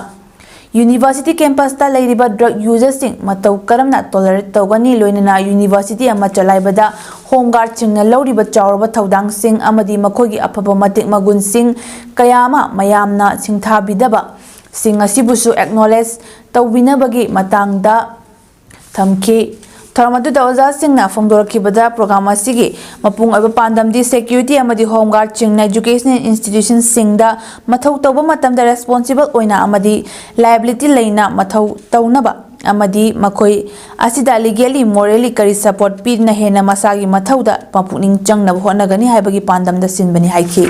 ꯌꯨꯅꯤꯚꯔꯁꯤꯇꯤ ꯀꯦꯝꯄꯁꯇ ꯂꯩꯔꯤꯕ ꯗ꯭ꯔꯒ ꯌꯨꯖꯔꯁꯤꯡ ꯃꯇꯧ ꯀꯔꯝꯅ ꯇꯣꯂꯔꯦꯠ ꯇꯧꯒꯅꯤ, ꯂꯣꯏꯅꯅ ꯌꯨꯅꯤꯚꯔꯁꯤꯇꯤ ꯑꯃ ꯆꯂꯥꯏꯕꯗ ꯍꯣꯝ ꯒꯥꯔꯗꯁꯤꯡꯅ ꯂꯧꯔꯤꯕ ꯆꯥꯎꯔꯕ ꯊꯧꯗꯥꯡꯁꯤꯡ ꯑꯃꯗꯤ ꯃꯈꯣꯏꯒꯤ ꯑꯐꯕ ꯃꯇꯤꯛ ꯃꯒꯨꯟꯁꯤꯡ ꯀꯌꯥ ꯑꯃ ꯃꯌꯥꯝꯅ ꯁꯤꯡꯊꯥꯕꯤꯗꯕꯁꯤꯡ ꯑꯁꯤꯕꯨꯁꯨ ꯑꯦꯛꯅꯣꯂꯦꯖ ꯇꯧꯕꯤꯅꯕꯒꯤ ꯃꯇꯥꯡꯗ ꯊꯝꯈꯤ꯫ ꯊꯧꯔꯝ ꯑꯗꯨꯗ ꯑꯣꯖꯥꯁꯤꯡꯅ ꯐꯣꯡꯗꯣꯔꯛꯈꯤꯕꯗ, ꯄ꯭ꯔꯣꯒ꯭ꯔꯥꯝ ꯑꯁꯤꯒꯤ ꯃꯄꯨꯡ ꯑꯣꯏꯕ ꯄꯥꯟꯗꯝꯗꯤ security ꯑꯃꯗꯤ home guard ꯁꯤꯡꯅ educational institution ꯁꯤꯡꯗ ꯃꯊꯧ ꯇꯧꯕ ꯃꯇꯝꯗ responsible ꯑꯣꯏꯅ ꯑꯃꯗꯤ liability ꯂꯩꯅ ꯃꯊꯧ ꯇꯧꯅꯕ ꯑꯃꯗꯤ ꯃꯈꯣꯏ ꯑꯁꯤꯗ legally, morally ꯀꯔꯤ support ꯄꯤꯗꯨꯅ ꯍꯦꯟꯅ ꯃꯁꯥꯒꯤ ꯃꯊꯧꯗ ꯃꯄꯨꯛꯅꯤꯡ ꯆꯪꯅꯕ ꯍꯣꯠꯅꯒꯅꯤ ꯍꯥꯏꯕꯒꯤ ꯄꯥꯟꯗꯝꯗ ꯁꯤꯟꯕꯅꯤ ꯍꯥꯏꯈꯤ꯫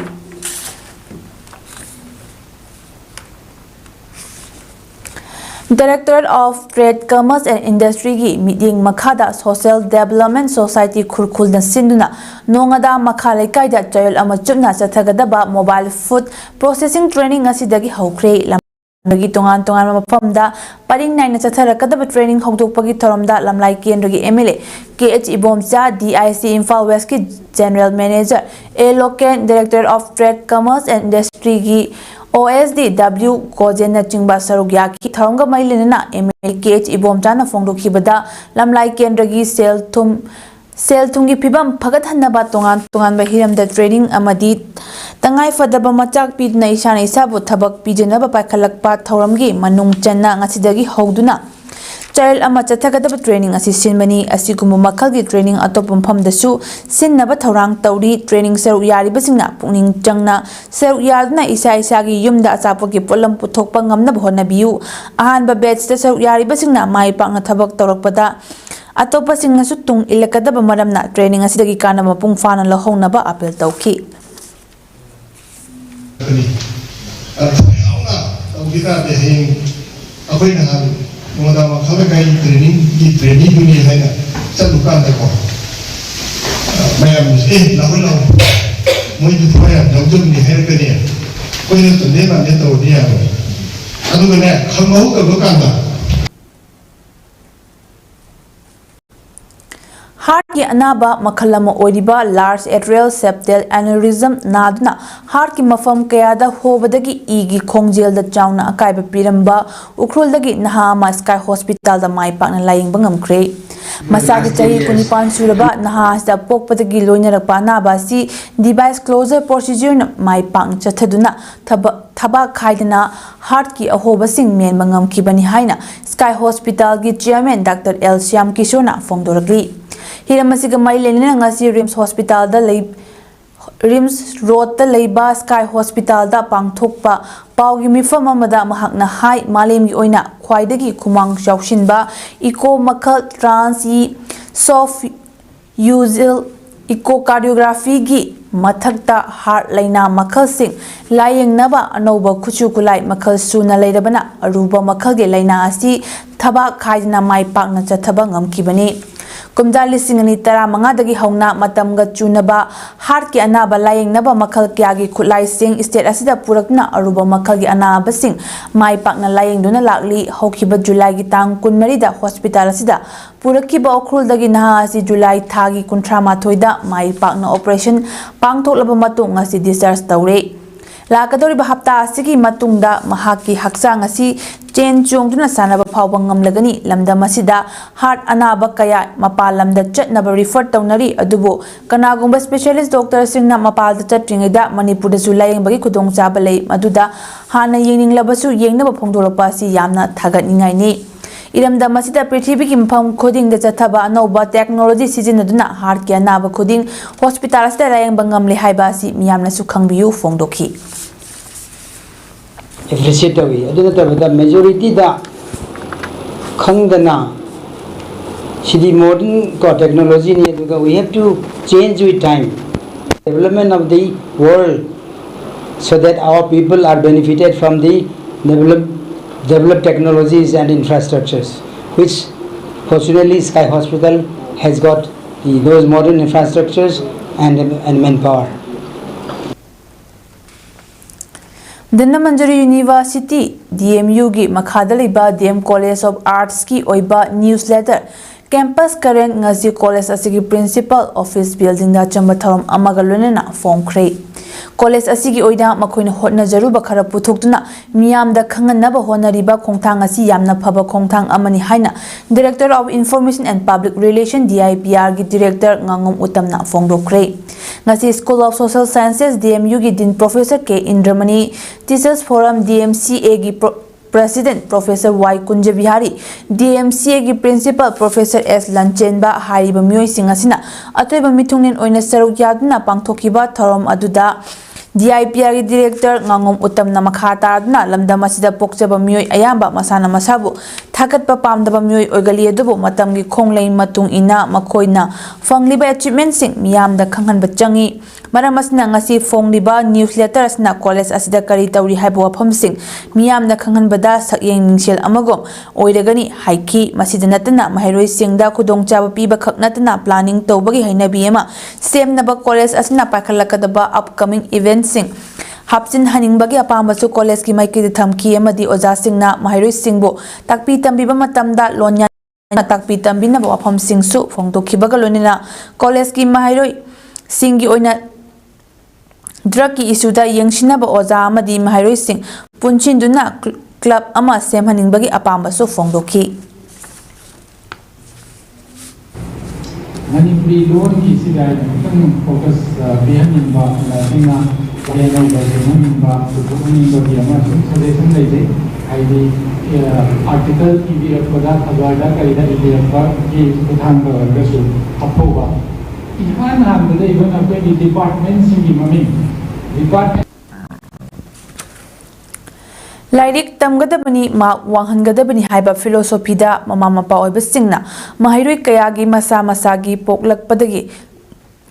Directorate of Trade, Commerce and Industry ꯒꯤ ꯃꯤꯠꯌꯦꯡ ꯃꯈꯥꯗ Social Development Society ꯈꯨꯔꯈꯨꯜꯅ ꯁꯤꯟꯗꯨꯅ ꯅꯣꯡꯉꯥꯗꯥ ꯃꯈꯥ ꯂꯩꯀꯥꯏꯗ ꯆꯌꯣꯜ ꯑꯃ ꯆꯨꯞꯅ ꯆꯠꯊꯒꯗꯕ mobile food processing training ꯉꯁꯤꯗꯒꯤ ꯍꯧꯈ꯭ꯔꯦ꯫ ꯂꯝꯗꯝꯒꯤ ꯇꯣꯉꯥꯟ ꯇꯣꯉꯥꯟꯕ ꯃꯐꯝꯗ ꯄꯔꯤꯡ ꯅꯥꯏꯅ ꯆꯠꯊꯔꯛꯀꯗꯕ training ꯍꯧꯗꯣꯛꯄꯒꯤ ꯊꯧꯔꯝꯗ ꯂꯝꯂꯥꯏ ꯀꯦꯟꯗ꯭ꯔꯒꯤ MLA ꯀꯦ H Ibomcha, DIC Imphal West ꯀꯤ General Manager A local, Directorate of Trade, Commerce and Industry ꯒꯤ OSD W ꯒꯣꯖꯦꯟꯅꯆꯤꯡꯕ ꯁꯔꯨꯛ ꯌꯥꯈꯤ꯫ ꯊꯧꯔꯝꯒ ꯃꯔꯤ ꯂꯩꯅꯅ MLA ꯀꯦ ꯑꯩꯆ ꯏꯕꯣꯝꯆꯥꯅ ꯐꯣꯡꯗꯣꯛꯈꯤꯕꯗ, ꯂꯝꯂꯥꯏ ꯀꯦꯟꯗ꯭ꯔꯒꯤ ꯁꯦꯜ ꯊꯨꯝ, ꯁꯦꯜ ꯊꯨꯝꯒꯤ ꯐꯤꯕꯝ ꯐꯒꯠꯍꯟꯅꯕ ꯇꯣꯉꯥꯟ ꯇꯣꯉꯥꯟꯕ ꯍꯤꯔꯝꯗ training ꯑꯃꯗꯤ ꯇꯉꯥꯏ ꯐꯗꯕ ꯃꯆꯥꯛ ꯄꯤꯗꯨꯅ ꯏꯁꯥꯅ ꯏꯁꯥꯕꯨ ꯊꯕꯛ ꯄꯤꯖꯅꯕ ꯄꯥꯏꯈꯠꯂꯛꯄ ꯊꯧꯔꯝꯒꯤ ꯃꯅꯨꯡ ꯆꯟꯅ ꯉꯁꯤꯗꯒꯤ ꯍꯧꯗꯨꯅ ꯆꯌꯣꯜ ꯑꯃ ꯆꯠꯊꯒꯗꯕ training ꯑꯁꯤ ꯁꯤꯟꯕꯅꯤ꯫ ꯑꯁꯤꯒꯨꯝꯕ ꯃꯈꯜꯒꯤ training ꯑꯇꯣꯞꯄ ꯃꯐꯝꯗꯁꯨ ꯁꯤꯟꯅꯕ ꯊꯧꯔꯥꯡ ꯇꯧꯔꯤ꯫ Training ꯁꯔꯨꯛ ꯌꯥꯔꯤꯕꯁꯤꯡꯅ ꯄꯨꯛꯅꯤꯡ ꯆꯪꯅ ꯁꯔꯨꯛ ꯌꯥꯗꯨꯅ ꯏꯁꯥ ꯏꯁꯥꯒꯤ ꯌꯨꯝꯗ ꯑꯆꯥꯄꯣꯠꯀꯤ ꯄꯣꯠꯂꯝ ꯄꯨꯊꯣꯛꯄ ꯉꯝꯅꯕ ꯍꯣꯠꯅꯕꯤꯌꯨ꯫ ꯑꯍꯥꯟꯕ batch ꯇ ꯁꯔꯨꯛ ꯌꯥꯔꯤꯕꯁꯤꯡꯅ ꯃꯥꯏ ꯄꯥꯛꯅ ꯊꯕꯛ ꯇꯧꯔꯛꯄꯗ ꯑꯇꯣꯞꯄꯁꯤꯡꯅꯁꯨ ꯇꯨꯡ ꯏꯜꯂꯛꯀꯗꯕ ꯃꯔꯝꯅ training ꯑꯁꯤꯗꯒꯤ ꯀꯥꯟꯅꯕ ꯃꯄꯨꯡ ꯐꯥꯅ ꯂꯧꯍꯧꯅꯕ appeal ꯇꯧꯈꯤ꯫ ꯑꯗꯨ ꯊꯣꯏꯗꯣꯛꯅ ꯇꯧꯈꯤ ꯇꯥꯔꯗꯤ, ꯍꯌꯦꯡ ꯑꯩꯈꯣꯏ ꯅꯍꯥꯟ ꯅꯣꯡꯉꯥꯗꯥ ꯃꯈꯥ ꯂꯩꯀꯥꯏ training ꯒꯤ trainee ꯗꯨꯅꯤ ꯍꯥꯏꯅ ꯆꯠꯂꯨꯀꯥꯟꯗꯀꯣ, ꯑ, ꯃꯌꯥꯝꯅꯁꯨ, "ꯑꯦ, ꯂꯥꯛꯑꯣ, ꯂꯥꯛꯑꯣ, ꯃꯣꯏꯗꯤ ꯊꯋꯥꯏ ꯌꯥꯝ ꯌꯥꯎꯖꯕꯅꯤ" ꯍꯥꯏꯔꯛꯀꯅꯤ꯫ ꯑꯩꯈꯣꯏꯅ ꯇꯟꯗꯦ ꯇꯟꯗꯦ ꯇꯧꯔꯗꯤ ꯌꯥꯔꯣꯏ꯫ ꯑꯗꯨꯒꯅꯦ, ꯈꯪꯍꯧꯗꯕ ꯀꯥꯟꯗ heart ꯀꯤ ꯑꯅꯥꯕ ꯃꯈꯜ ꯑꯃ ꯑꯣꯏꯔꯤꯕ large atrial septal aneurysm ꯅꯥꯗꯨꯅ heart ꯀꯤ ꯃꯐꯝ ꯀꯌꯥꯗ ꯍꯣꯕꯗꯒꯤ ꯏꯒꯤ ꯈꯣꯡꯖꯦꯜꯗ ꯆꯥꯎꯅ ꯑꯀꯥꯏꯕ ꯄꯤꯔꯝꯕ ꯎꯈ꯭ꯔꯨꯜꯗꯒꯤ ꯅꯍꯥ ꯑꯃ Sky Hospital ꯗ ꯃꯥꯏ ꯄꯥꯛꯅ ꯂꯥꯌꯦꯡꯕ ꯉꯝꯈ꯭ꯔꯦ꯫ ꯃꯁꯥꯒꯤ ꯆꯍꯤ ꯀꯨꯟꯅꯤꯄꯥꯟ ꯁꯨꯔꯕ ꯅꯍꯥ ꯑꯁꯤꯗ ꯄꯣꯛꯄꯗꯒꯤ ꯂꯣꯏꯅꯔꯛꯄ ꯑꯅꯥꯕ ꯑꯁꯤ device closure procedureꯅ ꯃꯥꯏ ꯄꯥꯛꯅ ꯆꯠꯊꯗꯨꯅ ꯊꯕ-, ꯊꯕꯥꯛ ꯈꯥꯏꯗꯅ heartꯀꯤ ꯑꯍꯣꯕꯁꯤꯡ ꯃꯦꯟꯕ ꯉꯝꯈꯤꯕꯅꯤ ꯍꯥꯏꯅ Sky Hospitalꯒꯤ chairman Doctor L Shyam ꯀꯤꯁꯣꯔꯅ ꯐꯣꯡꯗꯣꯔꯛꯂꯤ꯫ ꯍꯤꯔꯝ ꯑꯁꯤꯒ ꯃꯔꯤ ꯂꯩꯅꯅ ꯉꯁꯤ RIMS Hospitalꯗ ꯂꯩ-, RIMS Roadꯇ ꯂꯩꯕ Sky Hospitalꯗ ꯄꯥꯡꯊꯣꯛꯄ ꯄꯥꯎꯒꯤ ꯃꯤꯐꯝ ꯑꯃꯗ ꯃꯍꯥꯛꯅ ꯍꯥꯏ, ꯃꯥꯂꯦꯝꯒꯤ ꯑꯣꯏꯅ ꯈ꯭ꯋꯥꯏꯗꯒꯤ ꯈꯨꯃꯥꯡ ꯆꯥꯎꯁꯤꯟꯕ echo ꯃꯈꯜ trans soft usual echocardiographyꯒꯤ ꯃꯊꯛꯇ heart ꯂꯩꯅꯥ ꯃꯈꯜꯁꯤꯡ ꯂꯥꯌꯦꯡꯅꯕ ꯑꯅꯧꯕ ꯈꯨꯠꯁꯨ ꯈꯨꯠꯂꯥꯏ ꯃꯈꯜ ꯁꯨꯅ ꯂꯩꯔꯕꯅ ꯑꯔꯨꯕ ꯃꯈꯜꯒꯤ ꯂꯩꯅꯥ ꯑꯁꯤ ꯊꯕꯥꯛ ꯈꯥꯏꯗꯅ ꯃꯥꯏ ꯄꯥꯛꯅ ꯆꯠꯊꯕ ꯉꯝꯈꯤꯕꯅꯤ꯫ ꯀꯨꯝꯖꯥ ꯂꯤꯁꯤꯡ ꯑꯅꯤ ꯇꯔꯥꯃꯉꯥꯗꯒꯤ ꯍꯧꯅ ꯃꯇꯝꯒ ꯆꯨꯅꯕ heartꯀꯤ ꯑꯅꯥꯕ ꯂꯥꯌꯦꯡꯅꯕ ꯃꯈꯜ ꯀꯌꯥꯒꯤ ꯈꯨꯠꯂꯥꯏꯁꯤꯡ state ꯑꯁꯤꯗ ꯄꯨꯔꯛꯇꯨꯅ ꯑꯔꯨꯕ ꯃꯈꯜꯒꯤ ꯑꯅꯥꯕꯁꯤꯡ ꯃꯥꯏ ꯄꯥꯛꯅ ꯂꯥꯌꯦꯡꯗꯨꯅ ꯂꯥꯛꯂꯤ꯫ ꯍꯧꯈꯤꯕ Julyꯒꯤ ꯇꯥꯡ ꯀꯨꯟꯃꯔꯤꯗ hospital ꯑꯁꯤꯗ ꯄꯨꯔꯛꯈꯤꯕ ꯎꯈ꯭ꯔꯨꯜꯗꯒꯤ ꯅꯍꯥ ꯑꯁꯤ July ꯊꯥꯒꯤ ꯀꯨꯟꯊ꯭ꯔꯥ ꯃꯥꯊꯣꯏꯗ ꯃꯥꯏ ꯄꯥꯛꯅ operation ꯄꯥꯡꯊꯣꯛꯂꯕ ꯃꯇꯨꯡ ꯉꯁꯤ discharge ꯇꯧꯔꯦ꯫ ꯂꯥꯛꯀꯗꯧꯔꯤꯕ ꯍꯞꯇꯥ ꯑꯁꯤꯒꯤ ꯃꯇꯨꯡꯗ ꯃꯍꯥꯛꯀꯤ ꯍꯛꯆꯥꯡ ꯑꯁꯤ ꯆꯦꯟ ꯆꯣꯡꯗꯨꯅ ꯁꯥꯟꯅꯕ ꯐꯥꯎꯕ ꯉꯝꯂꯒꯅꯤ꯫ ꯂꯝꯗꯝ ꯑꯁꯤꯗ heart ꯑꯅꯥꯕ ꯀꯌꯥ ꯃꯄꯥꯟ ꯂꯝꯗ ꯆꯠꯅꯕ refer ꯇꯧꯅꯔꯤ, ꯑꯗꯨꯕꯨ ꯀꯅꯥꯒꯨꯝꯕ specialist doctorꯁꯤꯡꯅ ꯃꯄꯥꯟꯗ ꯆꯠꯇ꯭ꯔꯤꯉꯩꯗ ꯃꯅꯤꯄꯨꯔꯗꯁꯨ ꯂꯥꯌꯦꯡꯕꯒꯤ ꯈꯨꯗꯣꯡꯆꯥꯕ ꯂꯩ, ꯃꯗꯨꯗ ꯍꯥꯟꯅ ꯌꯦꯡꯅꯤꯡꯂꯕꯁꯨ ꯌꯦꯡꯅꯕ ꯐꯣꯡꯗꯣꯔꯛꯄ ꯑꯁꯤ ꯌꯥꯝꯅ ꯊꯥꯒꯠꯅꯤꯡꯉꯥꯏꯅꯤ꯫ ꯏꯔꯝꯗꯝ ꯑꯁꯤꯗ ꯄ꯭ꯔꯤꯊꯤꯕꯤꯒꯤ ꯃꯐꯝ ꯈꯨꯗꯤꯡꯗ ꯆꯠꯊꯕ ꯑꯅꯧꯕ technology ꯁꯤꯖꯤꯟꯅꯗꯨꯅ heartꯀꯤ ꯑꯅꯥꯕ ꯈꯨꯗꯤꯡ hospital ꯑꯁꯤꯗ ꯂꯥꯌꯦꯡꯕ ꯉꯝꯂꯦ ꯍꯥꯏꯕ ꯑꯁꯤ ꯃꯤꯌꯥꯝꯅꯁꯨ ꯈꯪꯕꯤꯌꯨ ꯐꯣꯡꯗꯣꯛꯈꯤ꯫ Appreciate ꯇꯧꯏ꯫ ꯑꯗꯨ ꯅꯠꯇꯕꯗ majorityꯗ ꯈꯪꯗꯅ ꯁꯤꯗꯤ modern ꯀꯣ technologyꯅꯤ, ꯑꯗꯨꯒ we have to change with time, development of the world, so that our people are benefited from the develop, developed technologies and infrastructures, which fortunately Sky Hospital has got the, those modern infrastructures and, and manpower. Dhanamanjuri University, DMUꯒꯤ ꯃꯈꯥꯗ ꯂꯩꯕ DM College of Artsꯀꯤ ꯑꯣꯏꯕ newsletter Campus Current ꯉꯁꯤ college ꯑꯁꯤꯒꯤ principal office buildingꯗ ꯑꯆꯝꯕ ꯊꯧꯔꯝ ꯑꯃꯒ ꯂꯣꯏꯅꯅ ꯐꯣꯡꯈ꯭ꯔꯦ꯫ College ꯑꯁꯤꯒꯤ ꯑꯣꯏꯅ ꯃꯈꯣꯏꯅ ꯍꯣꯠꯅꯖꯔꯨꯕ ꯈꯔ ꯄꯨꯊꯣꯛꯇꯨꯅ ꯃꯤꯌꯥꯝꯗ ꯈꯪꯍꯟꯅꯕ ꯍꯣꯠꯅꯔꯤꯕ ꯈꯣꯡꯊꯥꯡ ꯑꯁꯤ ꯌꯥꯝꯅ ꯐꯕ ꯈꯣꯡꯊꯥꯡ ꯑꯃꯅꯤ ꯍꯥꯏꯅ Director of Information and Public Relation, D I P R ꯒꯤ Director ꯉꯥꯉꯣꯝ ꯎꯇꯝꯅ ꯐꯣꯡꯗꯣꯛꯈ꯭ꯔꯦ꯫ ꯉꯁꯤ School of Social Sciences, D M U ꯒꯤ Dean Professor K ꯏꯟꯗ꯭ꯔꯃꯅꯤ, Teachers Forum, D M C A ꯒꯤ President Professor Y Kunjabihari, D M C A ꯒꯤ Principal Professor S ꯂꯟꯆꯦꯟꯕ ꯍꯥꯏꯔꯤꯕ ꯃꯤꯑꯣꯏꯁꯤꯡ ꯑꯁꯤꯅ ꯑꯇꯣꯏꯕ ꯃꯤꯊꯨꯡꯂꯦꯟ ꯑꯣꯏꯅ ꯁꯔꯨꯛ ꯌꯥꯗꯨꯅ ꯄꯥꯡꯊꯣꯛꯈꯤꯕ ꯊꯧꯔꯝ ꯑꯗꯨꯗ D I P R ꯒꯤ Director ꯉꯥꯉꯣꯝ ꯎꯇꯝꯅ ꯃꯈꯥ ꯇꯥꯗꯨꯅ ꯂꯝꯗꯝ ꯑꯁꯤꯗ ꯄꯣꯛꯆꯕ ꯃꯤꯑꯣꯏ ꯑꯌꯥꯝꯕ ꯃꯁꯥꯅ ꯃꯁꯥꯕꯨ ꯊꯥꯒꯠꯄ ꯄꯥꯝꯗꯕ ꯃꯤꯑꯣꯏ ꯑꯣꯏꯒꯜꯂꯤ, ꯑꯗꯨꯕꯨ ꯃꯇꯝꯒꯤ ꯈꯣꯡꯂꯩ ꯃꯇꯨꯡ ꯏꯟꯅ ꯃꯈꯣꯏꯅ ꯐꯪꯂꯤꯕ achievement ꯁꯤꯡ ꯃꯤꯌꯥꯝꯗ ꯈꯪꯍꯟꯕ ꯆꯪꯏ꯫ ꯃꯔꯝ ꯑꯁꯤꯅ ꯉꯁꯤ ꯐꯣꯡꯂꯤꯕ news letter ꯑꯁꯤꯅ ꯀꯣꯂꯦꯖ ꯑꯁꯤꯗ ꯀꯔꯤ ꯇꯧꯔꯤ ꯍꯥꯏꯕ ꯋꯥꯐꯝꯁꯤꯡ ꯃꯤꯌꯥꯝꯅ ꯈꯪꯍꯟꯕꯗ ꯁꯛꯌꯦꯡ ꯃꯤꯡꯁꯦꯜ ꯑꯃꯒꯨꯝ ꯑꯣꯏꯔꯒꯅꯤ ꯍꯥꯏꯈꯤ꯫ ꯃꯁꯤꯗ ꯅꯠꯇꯅ ꯃꯍꯩꯔꯣꯏꯁꯤꯡꯗ ꯈꯨꯗꯣꯡꯆꯥꯕ ꯄꯤꯕ ꯈꯛ ꯅꯠꯇꯅ planning ꯇꯧꯕꯒꯤ ꯍꯩꯅꯕꯤ ꯑꯃ ꯁꯦꯝꯅꯕ ꯀꯣꯂꯦꯖ ꯑꯁꯤꯅ ꯄꯥꯏꯈꯠꯂꯛꯀꯗꯕ upcoming event ꯁꯤꯡ ꯍꯥꯞꯆꯤꯟꯍꯟꯅꯤꯡꯕꯒꯤ ꯑꯄꯥꯝꯕꯁꯨ ꯀꯣꯂꯦꯖꯀꯤ ꯃꯥꯏꯀꯩꯗ ꯊꯝꯈꯤ ꯑꯃꯗꯤ ꯑꯣꯖꯥꯁꯤꯡꯅ ꯃꯍꯩꯔꯣꯏꯁꯤꯡꯕꯨ ꯇꯥꯛꯄꯤ ꯇꯝꯕꯤꯕ ꯃꯇꯝꯗ ꯂꯣꯟꯌꯥꯟ ꯇꯥꯛꯄꯤ ꯇꯝꯕꯤꯅꯕ ꯋꯥꯐꯝꯁꯤꯡꯁꯨ ꯐꯣꯡꯗꯣꯛꯈꯤꯕꯒ ꯂꯣꯏꯅꯅ ꯀꯣꯂꯦꯖꯀꯤ ꯃꯍꯩꯔꯣꯏꯁꯤꯡꯒꯤ ꯑꯣꯏꯅ drug ꯀꯤ issue ꯗ ꯌꯦꯡꯁꯤꯟꯅꯕ ꯑꯣꯖꯥ ꯑꯃꯗꯤ ꯃꯍꯩꯔꯣꯏꯁꯤꯡ ꯄꯨꯟꯁꯤꯟꯗꯨꯅ club ꯑꯃ ꯁꯦꯝꯍꯟꯅꯤꯡꯕꯒꯤ ꯑꯄꯥꯝꯕꯁꯨ ꯐꯣꯡꯗꯣꯛꯈꯤ꯫ ꯃꯅꯤꯄꯨꯔꯤ ꯂꯣꯟꯒꯤꯁꯤꯗ ꯑꯩꯅ ꯈꯤꯇꯪ focus, ꯑ, ꯄꯤꯍꯟꯅꯤꯡꯕ, ꯑ, ꯑꯩꯅ ꯋꯥꯍꯩ ꯑꯅꯧꯕ ꯁꯦꯝꯍꯟꯅꯤꯡꯕ, ꯄꯨꯊꯣꯛꯍꯟꯅꯤꯡꯕꯒꯤ ꯑꯃ ꯁꯨꯝ suggestion ꯂꯩꯖꯩ꯫ ꯍꯥꯏꯗꯤ, ꯑ, article ꯏꯕꯤꯔꯛꯄꯗ, ꯈꯕꯔꯗ ꯀꯔꯤꯗ ꯏꯕꯤꯔꯛꯄꯒꯤ ꯈꯨꯠꯊꯥꯡ ꯇꯧꯔꯒꯁꯨ ꯍꯥꯞꯍꯧꯕ꯫ ꯏꯍꯥꯟ ꯍꯥꯟꯕꯗ even ꯑꯩꯈꯣꯏꯒꯤ department ꯁꯤꯡꯒꯤ ꯃꯃꯤꯡ, department ꯂꯥꯏꯔꯤꯛ ꯇꯝꯒꯗꯕꯅꯤ, ꯃꯥꯔꯛ ꯋꯥꯡꯍꯟꯒꯗꯕꯅꯤ ꯍꯥꯏꯕ philosophy ꯗ ꯃꯃꯥ ꯃꯄꯥ ꯑꯣꯏꯕꯁꯤꯡꯅ ꯃꯍꯩꯔꯣꯏ ꯀꯌꯥꯒꯤ ꯃꯁꯥ ꯃꯁꯥꯒꯤ ꯄꯣꯛꯂꯛꯄꯗꯒꯤ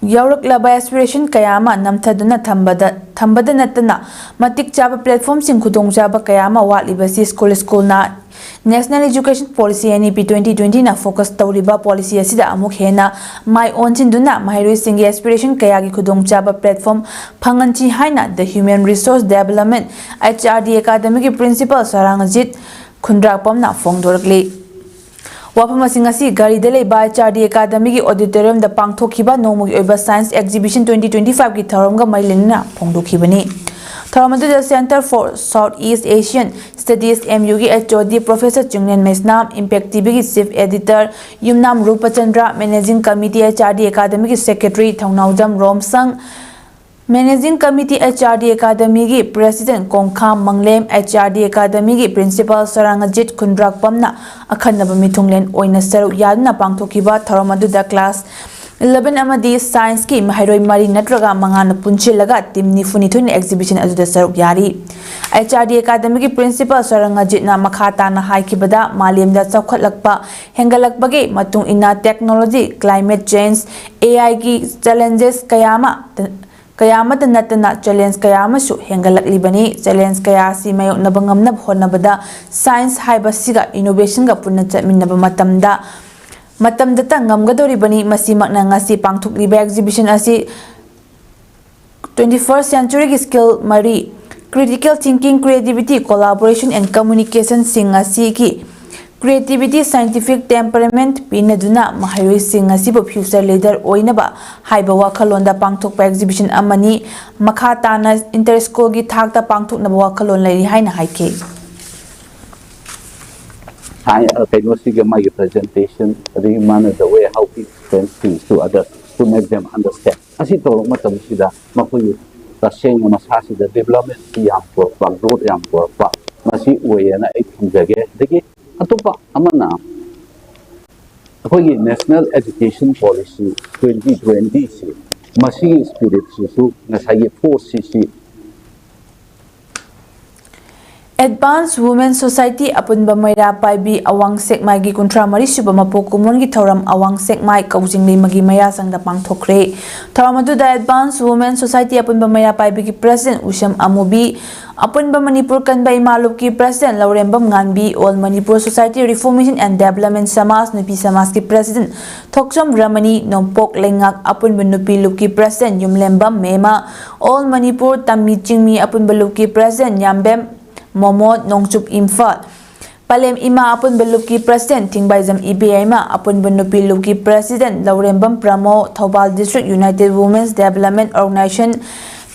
ꯌꯥꯎꯔꯛꯂꯕ aspiration ꯀꯌꯥ ꯑꯃ ꯅꯝꯊꯗꯨꯅ ꯊꯝꯕꯗ, ꯊꯝꯕꯗ ꯅꯠꯇꯅ ꯃꯇꯤꯛ ꯆꯥꯕ platform ꯁꯤꯡ ꯈꯨꯗꯣꯡꯆꯥꯕ ꯀꯌꯥ ꯑꯃ ꯋꯥꯠꯂꯤꯕꯁꯤ school, school ꯅ National Education Policy, N E P twenty twenty ꯅ focus ꯇꯧꯔꯤꯕ policy ꯑꯁꯤꯗ ꯑꯃꯨꯛ ꯍꯦꯟꯅ ꯃꯥꯏ ꯑꯣꯟꯁꯤꯟꯗꯨꯅ ꯃꯍꯩꯔꯣꯏꯁꯤꯡꯒꯤ aspiration ꯀꯌꯥꯒꯤ ꯈꯨꯗꯣꯡꯆꯥꯕ platform ꯐꯪꯍꯟꯁꯤ ꯍꯥꯏꯅ The Human Resource Development, H R D Academy ꯒꯤ Principal ꯁꯥꯔꯥꯡꯖꯤꯠ ꯈꯨꯟꯗ꯭ꯔꯥꯛꯄꯝꯅ ꯐꯣꯡꯗꯣꯔꯛꯂꯤ꯫ ꯋꯥꯐꯝ ꯑꯁꯤ ꯉꯁꯤ ꯒꯥꯔꯤꯗ ꯂꯩꯕ ꯑꯩꯆ ꯑꯥꯔ ꯗꯤ ꯑꯦꯀꯥꯗꯃꯤꯒꯤ ꯑꯣꯗꯤꯇꯣꯔꯤꯌꯝꯗ ꯄꯥꯡꯊꯣꯛꯈꯤꯕ ꯅꯣꯡꯃꯒꯤ ꯑꯣꯏꯕ ꯁꯥꯏꯟꯁ ꯑꯦꯛꯖꯤꯕꯤꯁꯟ ꯇ꯭ꯋꯦꯟꯇꯤ ꯇ꯭ꯋꯦꯟꯇꯤ ꯐꯥꯏꯚꯀꯤ ꯊꯧꯔꯝꯒ ꯃꯔꯤ ꯂꯩꯅꯅ ꯐꯣꯡꯗꯣꯛꯈꯤꯕꯅꯤ꯫ ꯊꯧꯔꯝ ꯑꯗꯨꯗ centre for south east Asian studies, M ꯌꯨꯒꯤ H O D professor Chinglen Maisnam, impact T ꯚꯤꯒꯤ chief editor Yumnam Rupachandra, managing committee H R D ꯑꯦꯀꯥꯗꯃꯤꯒꯤ secretary Thounaojam Romshang, managing committee H R D ꯑꯦꯀꯥꯗꯃꯤꯒꯤ president Kongkham Manglem, H R D ꯑꯦꯀꯥꯗꯃꯤꯒꯤ ꯄ꯭ꯔꯤꯟꯁꯤꯄꯥꯜ ꯁꯣꯔꯥꯉꯖꯤꯠ ꯈꯨꯟꯗ꯭ꯔꯥꯛꯄꯝꯅ ꯑꯈꯟꯅꯕ ꯃꯤꯊꯨꯡꯂꯦꯟ ꯑꯣꯏꯅ ꯁꯔꯨꯛ ꯌꯥꯗꯨꯅ ꯄꯥꯡꯊꯣꯛꯈꯤꯕ ꯊꯧꯔꯝ ꯑꯗꯨꯗ ꯀ꯭ꯂꯥꯁ ꯏꯂꯚꯦꯟ ꯑꯃꯗꯤ ꯁꯥꯏꯟꯁꯀꯤ ꯃꯍꯩꯔꯣꯏ ꯃꯔꯤ ꯅꯠꯇ꯭ꯔꯒ ꯃꯉꯥꯅ ꯄꯨꯟꯁꯤꯜꯂꯒ ꯇꯤꯝ ꯅꯤꯐꯨ ꯅꯤꯊꯣꯏꯅ ꯑꯦꯛꯖꯤꯕꯤꯁꯟ ꯑꯗꯨꯗ ꯁꯔꯨꯛ ꯌꯥꯔꯤ꯫ ꯑꯩꯆ ꯑꯥꯔ ꯗꯤ ꯑꯦꯀꯥꯗꯃꯤꯒꯤ ꯄ꯭ꯔꯤꯟꯁꯤꯄꯥꯜ ꯁꯣꯔꯥꯉꯖꯤꯠꯅ ꯃꯈꯥ ꯇꯥꯅ ꯍꯥꯏꯈꯤꯕꯗ, ꯃꯥꯂꯦꯝꯗ ꯆꯥꯎꯈꯠꯂꯛꯄ ꯍꯦꯟꯒꯠꯂꯛꯄꯒꯤ ꯃꯇꯨꯡ ꯏꯟꯅ ꯇꯦꯛꯅꯣꯂꯣꯖꯤ, ꯀ꯭ꯂꯥꯏꯃꯦꯠ ꯆꯦꯟꯖ, ꯑꯦ ꯑꯥꯏꯒꯤ ꯆꯦꯂꯦꯟꯖꯦꯁ ꯀꯌꯥ ꯑꯃ ꯀꯌꯥ ꯑꯃꯠꯇ ꯅꯠꯇꯅ ꯆꯦꯂꯦꯟꯖ ꯀꯌꯥ ꯑꯃꯁꯨ ꯍꯦꯟꯒꯠꯂꯛꯂꯤꯕꯅꯤ꯫ ꯆꯦꯂꯦꯟꯖ ꯀꯌꯥ ꯑꯁꯤ ꯃꯥꯌꯣꯛꯅꯕ ꯉꯝꯅꯕ ꯍꯣꯠꯅꯕꯗ ꯁꯥꯏꯟꯁ ꯍꯥꯏꯕꯁꯤꯒ ꯏꯅꯣꯚꯦꯁꯟꯒ ꯄꯨꯟꯅ ꯆꯠꯃꯤꯟꯅꯕ ꯃꯇꯝꯗ, ꯃꯇꯝꯗꯇ ꯉꯝꯒꯗꯧꯔꯤꯕꯅꯤ꯫ ꯃꯁꯤꯃꯛꯅ ꯉꯁꯤ ꯄꯥꯡꯊꯣꯛꯂꯤꯕ ꯑꯦꯛꯖꯤꯕꯤꯁꯟ ꯑꯁꯤ ꯇ꯭ꯋꯦꯟꯇꯤ ꯐꯥꯔꯁ ꯁꯦꯟꯆꯨꯔꯤꯒꯤ ꯁ꯭ꯀꯤꯜ ꯃꯔꯤ, critical thinking, creativity, collaboration and communication ꯁꯤꯡ ꯑꯁꯤꯒꯤ creativity, scientific temperament ꯄꯤꯅꯗꯨꯅ ꯃꯍꯩꯔꯣꯏꯁꯤꯡ ꯑꯁꯤꯕꯨ future leader ꯑꯣꯏꯅꯕ ꯍꯥꯏꯕ ꯋꯥꯈꯜꯂꯣꯟꯗ ꯄꯥꯡꯊꯣꯛꯄ ꯑꯦꯛꯖꯤꯕꯤꯁꯟ ꯑꯃꯅꯤ꯫ ꯃꯈꯥ ꯇꯥꯅ ꯏꯟꯇꯔ ꯁ꯭ꯀꯨꯜꯒꯤ ꯊꯥꯛꯇ ꯄꯥꯡꯊꯣꯛꯅꯕ ꯋꯥꯈꯜꯂꯣꯟ ꯂꯩꯔꯤ ꯍꯥꯏꯅ ꯍꯥꯏꯈꯤ꯫ ꯁꯥꯏ-, ꯑ, ꯀꯩꯅꯣꯁꯤꯒꯤ ꯃꯥꯒꯤ presentation, ꯑꯗꯒꯤ ꯃꯥꯅ the way how he explains things to others to make them understand, ꯑꯁꯤ ꯇꯧꯔꯛꯄ ꯃꯇꯝꯁꯤꯗ ꯃꯈꯣꯏꯒꯤ ꯇꯁꯦꯡꯅ ꯃꯁꯥꯁꯤꯗ developmentꯁꯤ ꯌꯥꯝ ꯄꯨꯔꯛꯄ, growth ꯌꯥꯝ ꯄꯨꯔꯛꯄ, ꯃꯁꯤ ꯑꯣꯏꯌꯦꯅ ꯑꯩ ꯊꯝꯖꯒꯦ꯫ ꯑꯗꯒꯤ ꯑꯇꯣꯞꯄ ꯑꯃꯅ ꯑꯩꯈꯣꯏꯒꯤ National Education Policy twenty twentyꯁꯤ, ꯃꯁꯤꯒꯤ spiritꯁꯤꯁꯨ ꯉꯁꯥꯏꯒꯤ forceꯁꯤ Advanced Women Society ꯑꯄꯨꯟꯕ ꯃꯩꯔꯥ ꯄꯥꯏꯕꯤ ꯑꯋꯥꯡ ꯁꯦꯛꯃꯥꯏꯒꯤ ꯀꯨꯟꯊ꯭ꯔꯥ ꯃꯔꯤ ꯁꯨꯕ ꯃꯄꯣꯛ ꯀꯨꯝꯑꯣꯟꯒꯤ ꯊꯧꯔꯝ ꯑꯋꯥꯡ ꯁꯦꯛꯃꯥꯏ ꯀꯧꯖꯤꯡ ꯂꯩꯃꯒꯤ ꯃꯩꯔꯥꯁꯪꯗ ꯄꯥꯡꯊꯣꯛꯈ꯭ꯔꯦ꯫ ꯊꯧꯔꯝ ꯑꯗꯨꯗ Advanced Women Society ꯑꯄꯨꯟꯕ ꯃꯩꯔꯥ ꯄꯥꯏꯕꯤꯒꯤ president ꯎꯁꯝ ꯑꯃꯨꯕꯤ, ꯑꯄꯨꯟꯕ ꯃꯅꯤꯄꯨꯔ ꯀꯟꯕ ꯏꯃꯥ ꯂꯨꯞꯀꯤ president Laurembam ꯉꯥꯟꯕꯤ, All Manipur Society Reformation and Development ꯁꯃꯥꯖ ꯅꯨꯄꯤ ꯁꯃꯥꯖꯀꯤ president ꯊꯣꯛꯆꯣꯝ ꯔꯃꯅꯤ, ꯅꯣꯡꯄꯣꯛ ꯂꯩꯉꯥꯛ ꯑꯄꯨꯟꯕ ꯅꯨꯄꯤ ꯂꯨꯞꯀꯤ president ꯌꯨꯝꯂꯦꯝꯕꯝ ꯃꯦꯃ, All Manipur ꯇꯝꯃꯤ ꯆꯤꯡꯃꯤ ꯑꯄꯨꯟꯕ ꯂꯨꯞꯀꯤ president ꯌꯥꯝꯕꯦꯝ ꯃꯣꯃꯣ, ꯅꯣꯡꯆꯨꯞ ꯏꯝꯐꯥꯜ ꯄꯂꯦꯝ ꯏꯃꯥ ꯑꯄꯨꯟꯕ ꯂꯨꯞꯀꯤ ꯄ꯭ꯔꯁꯤꯗꯦꯟ ꯊꯤꯡꯕꯥꯏꯖꯝ ꯏꯕꯦꯌꯥꯏꯃ, ꯑꯄꯨꯟꯕ ꯅꯨꯄꯤ ꯂꯨꯞꯀꯤ president Lourembam Pramo, Thoubal district united women's development organisation,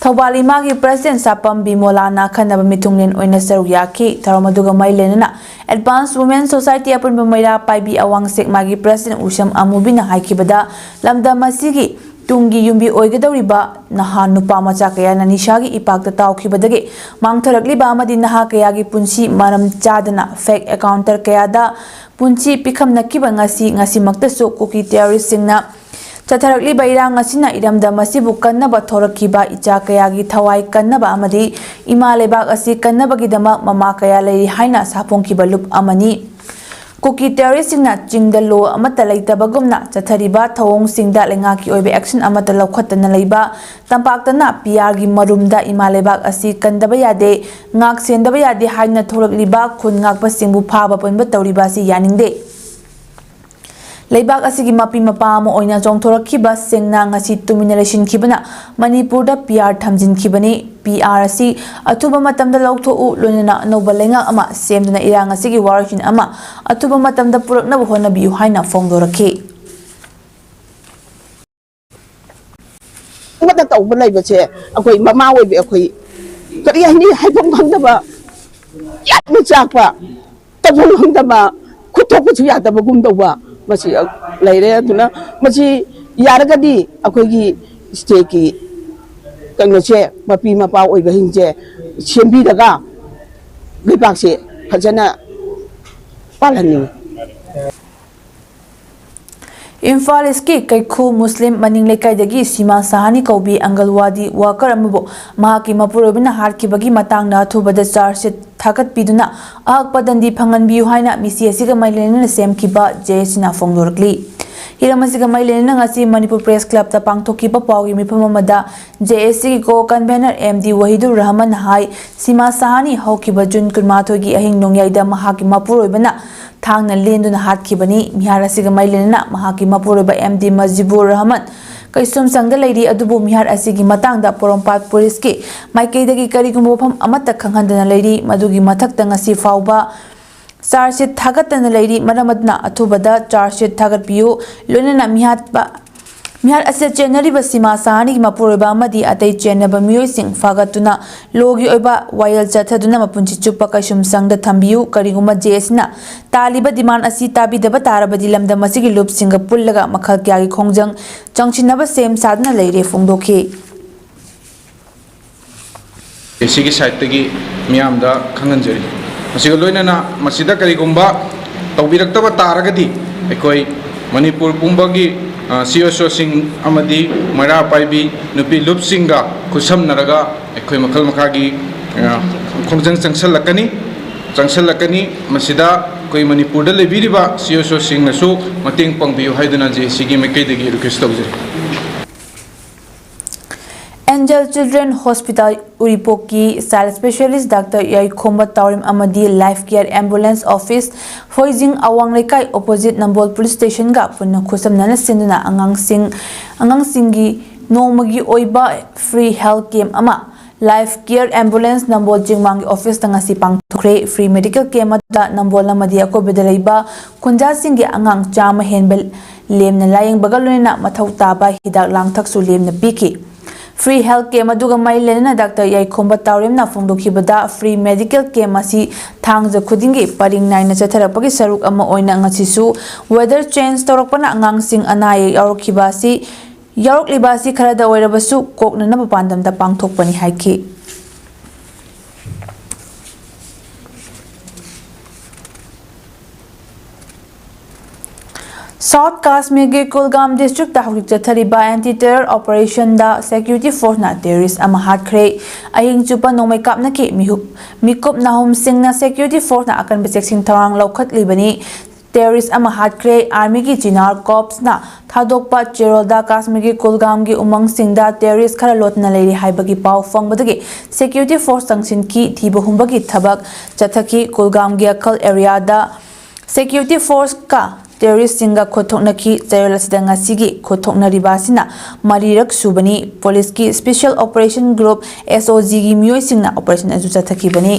Thoubal ꯏꯃꯥꯒꯤ ꯄ꯭ꯔꯁꯤꯗꯦꯟ ꯁꯥꯄꯝ ꯕꯤꯃꯣꯂꯥꯅ ꯑꯈꯟꯅꯕ ꯃꯤꯊꯨꯡꯂꯦꯟ ꯑꯣꯏꯅ ꯁꯔꯨꯛ ꯌꯥꯈꯤ꯫ ꯊꯧꯔꯝ ꯑꯗꯨꯒ ꯃꯔꯤ ꯂꯩꯅꯅ ꯑꯦꯗꯚꯥꯟꯁ ꯋꯨꯃꯦꯟ ꯁꯣꯁꯥꯏꯇꯤ ꯑꯄꯨꯟꯕ ꯃꯩꯔꯥ ꯄꯥꯏꯕꯤ ꯑꯋꯥꯡ ꯁꯦꯛꯃꯥꯒꯤ ꯄ꯭ꯔꯁꯤꯗꯦꯟ ꯎꯁꯝ ꯑꯃꯨꯕꯤꯅ ꯍꯥꯏꯈꯤꯕꯗ, ꯂꯝꯗꯝ ꯑꯁꯤꯒꯤ ꯇꯨꯡꯒꯤ ꯌꯨꯝꯕꯤ ꯑꯣꯏꯒꯗꯧꯔꯤꯕ ꯅꯍꯥ ꯅꯨꯄꯥ ꯃꯆꯥ ꯀꯌꯥꯅ ꯅꯤꯁꯥꯒꯤ ꯏꯄꯥꯛꯇ ꯇꯥꯎꯈꯤꯕꯗꯒꯤ ꯃꯥꯡꯊꯔꯛꯂꯤꯕ ꯑꯃꯗꯤ ꯅꯍꯥ ꯀꯌꯥꯒꯤ ꯄꯨꯟꯁꯤ ꯃꯔꯝ ꯆꯥꯗꯅ ꯐꯦꯛ ꯑꯦꯀꯥꯎꯟꯇꯔ ꯀꯌꯥꯗ ꯄꯨꯟꯁꯤ ꯄꯤꯈꯝꯅꯈꯤꯕ ꯉꯁꯤ, ꯉꯁꯤꯃꯛꯇꯁꯨ ꯀꯨꯀꯤ ꯇꯦꯔꯣꯔꯤꯁꯁꯤꯡꯅ ꯆꯠꯊꯔꯛꯂꯤꯕ ꯏꯔꯥꯡ ꯑꯁꯤꯅ ꯏꯔꯝꯗꯝ ꯑꯁꯤꯕꯨ ꯀꯟꯅꯕ ꯊꯣꯔꯛꯈꯤꯕ ꯏꯆꯥ ꯀꯌꯥꯒꯤ ꯊꯋꯥꯏ ꯀꯟꯅꯕ ꯑꯃꯗꯤ ꯏꯃꯥ ꯂꯩꯕꯥꯛ ꯑꯁꯤ ꯀꯟꯅꯕꯒꯤꯗꯃꯛ ꯃꯃꯥ ꯀꯌꯥ ꯂꯩꯔꯤ ꯍꯥꯏꯅ ꯁꯥꯐꯣꯡꯈꯤꯕ ꯂꯨꯞ ꯑꯃꯅꯤ꯫ ꯀꯨꯀꯤ ꯇꯦꯔꯣꯔꯤꯁꯁꯤꯡꯅ ꯆꯤꯡꯗ ꯂꯣ ꯑꯃꯠꯇ ꯂꯩꯇꯕꯒꯨꯝꯅ ꯆꯠꯊꯔꯤꯕ ꯊꯧꯑꯣꯡꯁꯤꯡꯗ ꯂꯩꯉꯥꯛꯀꯤ ꯑꯣꯏꯕ ꯑꯦꯛꯁꯟ ꯑꯃꯠꯇ ꯂꯧꯈꯠꯇꯅ ꯂꯩꯕ, ꯇꯝꯄꯥꯛꯇꯅ ꯄꯤ ꯑꯥꯔꯒꯤ ꯃꯔꯨꯝꯗ ꯏꯃꯥ ꯂꯩꯕꯥꯛ ꯑꯁꯤ ꯀꯟꯗꯕ ꯌꯥꯗꯦ, ꯉꯥꯛ ꯁꯦꯟꯗꯕ ꯌꯥꯗꯦ ꯍꯥꯏꯅ ꯊꯣꯛꯂꯛꯂꯤꯕ ꯈꯨꯟ ꯉꯥꯛꯄꯁꯤꯡꯕꯨ ꯐꯥꯕ ꯄꯨꯟꯕ ꯇꯧꯔꯤꯕ ꯑꯁꯤ ꯌꯥꯅꯤꯡꯗꯦ꯫ ꯂꯩꯕꯥꯛ ꯑꯁꯤꯒꯤ ꯃꯄꯤ ꯃꯄꯥ ꯑꯃ ꯑꯣꯏꯅ ꯆꯣꯡꯊꯣꯔꯛꯈꯤꯕ ꯁꯦꯡꯅ ꯉꯁꯤ ꯇꯨꯃꯤꯟꯅ ꯂꯩꯁꯤꯟꯈꯤꯕꯅ ꯃꯅꯤꯄꯨꯔꯗ ꯄꯤ ꯑꯥꯔ ꯊꯝꯖꯤꯟꯈꯤꯕꯅꯤ꯫ ꯄꯤ ꯑꯥꯔ ꯑꯁꯤ ꯑꯊꯨꯕ ꯃꯇꯝꯗ ꯂꯧꯊꯣꯛꯎ, ꯂꯣꯏꯅꯅ ꯑꯅꯧꯕ ꯂꯩꯉꯥꯛ ꯑꯃ ꯁꯦꯝꯗꯨꯅ ꯏꯔꯥꯡ ꯑꯁꯤꯒꯤ ꯋꯥꯔꯣꯏꯁꯤꯟ ꯑꯃ ꯑꯊꯨꯕ ꯃꯇꯝꯗ ꯄꯨꯔꯛꯅꯕ ꯍꯣꯠꯅꯕꯤꯌꯨ ꯍꯥꯏꯅ ꯐꯣꯡꯗꯣꯔꯛꯈꯤ꯫ ꯑꯃꯠꯇ ꯇꯧꯕ ꯂꯩꯕꯁꯦ ꯑꯩꯈꯣꯏ ꯃꯃꯥ ꯑꯣꯏꯕ ꯑꯩꯈꯣꯏ ꯀꯔꯤ ꯍꯥꯏꯅꯤ, ꯍꯥꯏꯐꯝ ꯈꯪꯗꯕ, ꯌꯥꯝꯅ ꯆꯥꯛꯄ, ꯇꯧꯐꯝ ꯈꯪꯗꯕ, ꯈꯨꯠ ꯊꯣꯛꯄꯁꯨ ꯌꯥꯗꯕꯒꯨꯝ ꯇꯧꯕ ꯃꯁꯤ ꯂꯩꯔꯦ꯫ ꯑꯗꯨꯅ ꯃꯁꯤ ꯌꯥꯔꯒꯗꯤ ꯑꯩꯈꯣꯏꯒꯤ ꯁ꯭ꯇꯦꯠꯀꯤ ꯀꯩꯅꯣꯁꯦ, ꯃꯄꯤ ꯃꯄꯥ ꯑꯣꯏꯕꯁꯤꯡꯁꯦ ꯁꯦꯝꯕꯤꯔꯒ ꯂꯩꯕꯥꯛꯁꯦ ꯐꯖꯅ ꯄꯥꯜꯍꯟꯅꯤꯡꯉꯤ꯫ ꯏꯝꯐꯥꯜ ꯏꯁꯀꯤ ꯀꯩꯈꯨ ꯃꯨꯁꯂꯤꯝ ꯃꯅꯤꯡ ꯂꯩꯀꯥꯏꯗꯒꯤ ꯁꯤꯃꯥ ꯁꯍꯥꯅꯤ ꯀꯧꯕꯤ ꯑꯪꯒꯜꯋꯥꯗꯤ ꯋꯥꯀꯔ ꯑꯃꯕꯨ ꯃꯍꯥꯛꯀꯤ ꯃꯄꯨꯔꯣꯏꯕꯅ ꯍꯥꯠꯈꯤꯕꯒꯤ ꯃꯇꯥꯡꯗ ꯑꯊꯨꯕꯗ ꯆꯥꯔꯖ ꯁꯤꯠ ꯊꯥꯒꯠꯄꯤꯗꯨꯅ ꯑꯍꯛꯄ ꯗꯟꯗꯤ ꯐꯪꯍꯟꯕꯤꯌꯨ ꯍꯥꯏꯅ ꯃꯤꯁꯤ ꯑꯁꯤꯒ ꯃꯔꯤ ꯂꯩꯅꯅ ꯁꯦꯝꯈꯤꯕ ꯖꯦ ꯑꯦꯁ ꯁꯤꯅ ꯐꯣꯡꯗꯣꯔꯛꯂꯤ꯫ ꯍꯤꯔꯝ ꯑꯁꯤꯒ ꯃꯔꯤ ꯂꯩꯅꯅ ꯉꯁꯤ ꯃꯅꯤꯄꯨꯔ ꯄ꯭ꯔꯦꯁ ꯀ꯭ꯂꯕꯇ ꯄꯥꯡꯊꯣꯛꯈꯤꯕ ꯄꯥꯎꯒꯤ ꯃꯤꯐꯝ ꯑꯃꯗ ꯖꯦ ꯑꯦꯁ ꯁꯤꯒꯤ ꯀꯣ ꯀꯟꯚꯦꯅꯔ ꯑꯦꯝ ꯗꯤ ꯋꯥꯍꯤꯗꯨꯔ ꯔꯍꯃꯟꯅ ꯍꯥꯏ, ꯁꯤꯃꯥ ꯁꯍꯥꯅꯤ ꯍꯧꯈꯤꯕ ꯖꯨꯟ ꯀꯨꯟꯃꯥꯊꯣꯏꯒꯤ ꯑꯍꯤꯡ ꯅꯣꯡꯌꯥꯏꯗ ꯃꯍꯥꯛꯀꯤ ꯃꯄꯨꯔꯣꯏꯕꯅ ꯊꯥꯡꯅ ꯂꯦꯟꯗꯨꯅ ꯍꯥꯠꯈꯤꯕꯅꯤ꯫ ꯃꯤꯍꯥꯠ ꯑꯁꯤꯒ ꯃꯔꯤ ꯂꯩꯅꯅ ꯃꯍꯥꯛꯀꯤ ꯃꯄꯨꯔꯣꯏꯕ ꯑꯦꯝ ꯗꯤ ꯃꯖꯤꯕꯨꯔ ꯔꯍꯃꯟ ꯀꯩꯁꯨꯝꯁꯪꯗ ꯂꯩꯔꯤ, ꯑꯗꯨꯕꯨ ꯃꯤꯍꯥꯠ ꯑꯁꯤꯒꯤ ꯃꯇꯥꯡꯗ ꯄꯣꯔꯣꯝꯄꯥꯠ ꯄꯨꯂꯤꯁꯀꯤ ꯃꯥꯏꯀꯩꯗꯒꯤ ꯀꯔꯤꯒꯨꯝꯕ ꯋꯥꯐꯝ ꯑꯃꯠꯇ ꯈꯪꯍꯟꯗꯅ ꯂꯩꯔꯤ꯫ ꯃꯗꯨꯒꯤ ꯃꯊꯛꯇ ꯉꯁꯤ ꯐꯥꯎꯕ ꯆꯥꯔꯖ ꯁꯤꯠ ꯊꯥꯒꯠꯇꯅ ꯂꯩꯔꯤ꯫ ꯃꯔꯝ ꯑꯗꯨꯅ ꯑꯊꯨꯕꯗ ꯆꯥꯔꯖ ꯁꯤꯠ ꯊꯥꯒꯠꯄꯤꯌꯨ꯫ ꯂꯣꯏꯅꯅ ꯃꯤꯍꯥꯠꯄ, ꯃꯤꯍꯥꯠ ꯑꯁꯤꯗ ꯆꯦꯟꯅꯔꯤꯕ ꯁꯤꯃꯥ ꯁꯍꯥꯅꯤꯒꯤ ꯃꯄꯨꯔꯣꯏꯕ ꯑꯃꯗꯤ ꯑꯇꯩ ꯆꯦꯟꯅꯕ ꯃꯤꯑꯣꯏꯁꯤꯡ ꯐꯥꯒꯠꯇꯨꯅ ꯂꯣꯒꯤ ꯑꯣꯏꯕ ꯋꯥꯌꯦꯜ ꯆꯠꯊꯗꯨꯅ ꯃꯄꯨꯟꯁꯤ ꯆꯨꯞꯄ ꯀꯩꯁꯨꯝꯁꯪꯗ ꯊꯝꯕꯤꯌꯨ꯫ ꯀꯔꯤꯒꯨꯝꯕ ꯖꯦ ꯑꯦꯁ ꯁꯤꯅ ꯇꯥꯜꯂꯤꯕ ꯗꯤꯃꯥꯟ ꯑꯁꯤ ꯇꯥꯕꯤꯗꯕ ꯇꯥꯔꯕꯗꯤ ꯂꯝꯗꯝ ꯑꯁꯤꯒꯤ ꯂꯨꯞꯁꯤꯡꯒ ꯄꯨꯜꯂꯒ ꯃꯈꯜ ꯀꯌꯥꯒꯤ ꯈꯣꯡꯖꯪ ꯆꯪꯁꯤꯟꯅꯕ ꯁꯦꯝ ꯁꯥꯗꯨꯅ ꯂꯩꯔꯦ ꯐꯣꯡꯗꯣꯛꯈꯤ꯫ ꯁꯤꯒꯤ ꯁꯥꯏꯠꯇꯒꯤ ꯃꯤꯌꯥꯝꯗ ꯈꯪꯍꯟꯖꯔꯤ꯫ ꯃꯁꯤꯒ ꯂꯣꯏꯅꯅ ꯃꯁꯤꯗ ꯀꯔꯤꯒꯨꯝꯕ ꯇꯧꯕꯤꯔꯛꯇꯕ ꯇꯥꯔꯒꯗꯤ ꯑꯩꯈꯣꯏ ꯃꯅꯤꯄꯨꯔ ꯄꯨꯝꯕꯒꯤ ꯁꯤ ꯑꯦꯁ ꯑꯣꯁꯤꯡ ꯑꯃꯗꯤ ꯃꯩꯔꯥ ꯄꯥꯏꯕꯤ ꯅꯨꯄꯤ ꯂꯨꯞꯁꯤꯡꯒ ꯈꯨꯠꯁꯝꯅꯔꯒ ꯑꯩꯈꯣꯏ ꯃꯈꯜ ꯃꯈꯥꯒꯤ ꯈꯣꯡꯖꯪ ꯆꯪꯁꯜꯂꯛꯀꯅꯤ ꯆꯪꯁꯜꯂꯛꯀꯅꯤ꯫ ꯃꯁꯤꯗ ꯑꯩꯈꯣꯏ ꯃꯅꯤꯄꯨꯔꯗ ꯂꯩꯕꯤꯔꯤꯕ ꯁꯤ ꯑꯦꯁ ꯑꯣꯁꯤꯡꯅꯁꯨ ꯃꯇꯦꯡ ꯄꯥꯡꯕꯤꯌꯨ ꯍꯥꯏꯗꯨꯅ ꯖꯦ ꯑꯦ ꯁꯤꯒꯤ ꯃꯥꯏꯀꯩꯗꯒꯤ ꯔꯤꯀ꯭ꯋꯦꯁ ꯇꯧꯖꯔꯤ꯫ ꯑꯦꯟꯖꯦꯜ ꯆꯤꯜꯗ꯭ꯔꯦꯟ ꯍꯣꯁꯄꯤꯇꯥꯜ ꯎꯔꯤꯄꯣꯛꯀꯤ ꯆꯥꯏꯜ ꯁ꯭ꯄꯦꯁꯤꯌꯦꯂꯤꯁ ꯗꯥꯛꯇꯔ ꯌꯥꯏꯈꯣꯝꯕ ꯇꯥꯎꯔꯦꯝ ꯑꯃꯗꯤ ꯂꯥꯏꯐ ꯀꯤꯌꯔ ꯑꯦꯝꯕꯨꯂꯦꯟꯁ ꯑꯣꯐꯤꯁ, ꯍꯣꯏꯖꯤꯡ ꯑꯋꯥꯡ ꯂꯩꯀꯥꯏ, ꯑꯣꯄꯣꯖꯤꯠ ꯅꯝꯕꯣꯜ ꯄꯨꯂꯤꯁ ꯁ꯭ꯇꯦꯁꯟꯒ ꯄꯨꯟꯅ ꯈꯨꯠꯁꯝꯅꯅ ꯁꯤꯟꯗꯨꯅ ꯑꯉꯥꯡꯁꯤꯡ ꯑꯉꯥꯡꯁꯤꯡꯒꯤ ꯅꯣꯡꯃꯒꯤ ꯑꯣꯏꯕ ꯐ꯭ꯔꯤ ꯍꯦꯜꯊ ꯀꯦꯝꯞ ꯑꯃ ꯂꯥꯏꯐ ꯀꯤꯌꯔ ꯑꯦꯝꯕꯨꯂꯦꯟꯁ ꯅꯝꯕꯣꯜ ꯆꯤꯡꯃꯥꯡꯒꯤ ꯑꯣꯐꯤꯁꯇ ꯉꯁꯤ ꯄꯥꯡꯊꯣꯛꯈ꯭ꯔꯦ꯫ ꯐ꯭ꯔꯤ ꯃꯦꯗꯤꯀꯦꯜ ꯀꯦꯝꯞ ꯑꯗꯨꯗ ꯅꯝꯕꯣꯜ ꯑꯃꯗꯤ ꯑꯀꯣꯏꯕꯗ ꯂꯩꯕ ꯈꯨꯟꯖꯥꯁꯤꯡꯒꯤ ꯑꯉꯥꯡ ꯆꯥꯝꯃ ꯍꯦꯟꯕ ꯂꯦꯝꯅ ꯂꯥꯌꯦꯡꯕꯒ ꯂꯣꯏꯅꯅ ꯃꯊꯧ ꯇꯥꯕ ꯍꯤꯗꯥꯛ ꯂꯥꯡꯊꯛꯁꯨ ꯂꯦꯝꯅ ꯄꯤꯈꯤ꯫ ꯐ꯭ꯔꯤ ꯍꯦꯜꯊ ꯀꯦꯝꯞ ꯑꯗꯨꯒ ꯃꯔꯤ ꯂꯩꯅꯅ ꯗꯥꯛꯇꯔ ꯌꯥꯏꯈꯣꯝꯕ ꯇꯥꯎꯔꯦꯝꯅ ꯐꯣꯡꯗꯣꯛꯈꯤꯕꯗ, ꯐ꯭ꯔꯤ ꯃꯦꯗꯤꯀꯦꯜ ꯀꯦꯝꯞ ꯑꯁꯤ ꯊꯥꯡꯖ ꯈꯨꯗꯤꯡꯒꯤ ꯄꯔꯤꯡ ꯅꯥꯏꯅ ꯆꯠꯊꯔꯛꯄꯒꯤ ꯁꯔꯨꯛ ꯑꯃ ꯑꯣꯏꯅ ꯉꯁꯤꯁꯨ ꯋꯦꯗꯔ ꯆꯦꯟꯖ ꯇꯧꯔꯛꯄꯅ ꯑꯉꯥꯡꯁꯤꯡ ꯑꯅꯥ ꯑꯌꯦꯛ ꯌꯥꯎꯔꯛꯈꯤꯕ ꯑꯁꯤ, ꯌꯥꯎꯔꯛꯂꯤꯕ ꯑꯁꯤ ꯈꯔꯗ ꯑꯣꯏꯔꯕꯁꯨ ꯀꯣꯛꯅꯅꯕ ꯄꯥꯟꯗꯝꯗ ꯄꯥꯡꯊꯣꯛꯄꯅꯤ ꯍꯥꯏꯈꯤ꯫ ꯁꯥꯎꯊ ꯀꯥꯁꯃꯤꯔꯒꯤ ꯀꯨꯜꯒꯥꯝ ꯗꯤꯁꯇ꯭ꯔꯤꯛꯇ ꯍꯧꯖꯤꯛ ꯆꯠꯊꯔꯤꯕ ꯑꯦꯟꯇꯤ ꯇꯦꯔꯔ ꯑꯣꯄꯔꯦꯁꯟꯗ ꯁꯦꯀ꯭ꯌꯨꯔꯤꯇꯤ ꯐꯣꯔꯁꯅ ꯇꯦꯔꯣꯔꯤꯁ ꯑꯃ ꯍꯥꯠꯈ꯭ꯔꯦ꯫ ꯑꯍꯤꯡ ꯆꯨꯞꯄ ꯅꯣꯡꯃꯩ ꯀꯥꯞꯅꯈꯤ꯫ ꯃꯤꯍꯨꯞ-, ꯃꯤꯀꯨꯞ ꯅꯥꯍꯨꯝꯁꯤꯡꯅ ꯁꯦꯀ꯭ꯌꯨꯔꯤꯇꯤ ꯐꯣꯔꯁꯅ ꯑꯀꯟꯕ ꯆꯦꯛꯁꯤꯟ ꯊꯧꯔꯥꯡ ꯂꯧꯈꯠꯂꯤꯕꯅꯤ꯫ ꯇꯦꯔꯣꯔꯤꯁ ꯑꯃ ꯍꯥꯠꯈ꯭ꯔꯦ꯫ ꯑꯥꯔꯃꯤꯒꯤ ꯆꯤꯅꯥꯔ ꯀꯣꯔꯞꯁꯅ ꯊꯥꯗꯣꯛꯄ ꯆꯦꯔꯣꯜꯗ ꯀꯥꯁꯃꯤꯔꯒꯤ ꯀꯨꯜꯒꯥꯝꯒꯤ ꯎꯃꯪꯁꯤꯡꯗ ꯇꯦꯔꯣꯔꯤꯁ ꯈꯔ ꯂꯣꯠꯇꯨꯅ ꯂꯩꯔꯤ ꯍꯥꯏꯕꯒꯤ ꯄꯥꯎ ꯐꯪꯕꯗꯒꯤ ꯁꯦꯀ꯭ꯌꯨꯔꯤꯇꯤ ꯐꯣꯔꯁ ꯆꯪꯁꯤꯟꯈꯤ꯫ ꯊꯤꯕ ꯍꯨꯝꯕꯒꯤ ꯊꯕꯛ ꯆꯠꯊꯈꯤ꯫ ꯀꯨꯜꯒꯥꯝꯒꯤ ꯑꯈꯜ ꯑꯦꯔꯤꯌꯥꯗ ꯁꯦꯀ꯭ꯌꯨꯔꯤꯇꯤ ꯐꯣꯔꯁꯀ ꯇꯦꯔꯣꯔꯤꯁꯁꯤꯡꯒ ꯈꯨꯠ ꯊꯣꯛꯅꯈꯤ꯫ ꯆꯌꯣꯜ ꯑꯁꯤꯗ ꯉꯁꯤꯒꯤ ꯈꯨꯠ ꯊꯣꯛꯅꯔꯤꯕ ꯑꯁꯤꯅ ꯃꯔꯤꯔꯛ ꯁꯨꯕꯅꯤ꯫ ꯄꯨꯂꯤꯁꯀꯤ ꯁ꯭ꯄꯦꯁꯤꯌꯦꯜ ꯑꯣꯄꯔꯦꯁꯟ ꯒ꯭ꯔꯨꯞ, ꯑꯦꯁ ꯑꯣ ꯖꯤꯒꯤ ꯃꯤꯑꯣꯏꯁꯤꯡꯅ ꯑꯣꯄꯔꯦꯁꯟ ꯑꯗꯨ ꯆꯠꯊꯈꯤꯕꯅꯤ꯫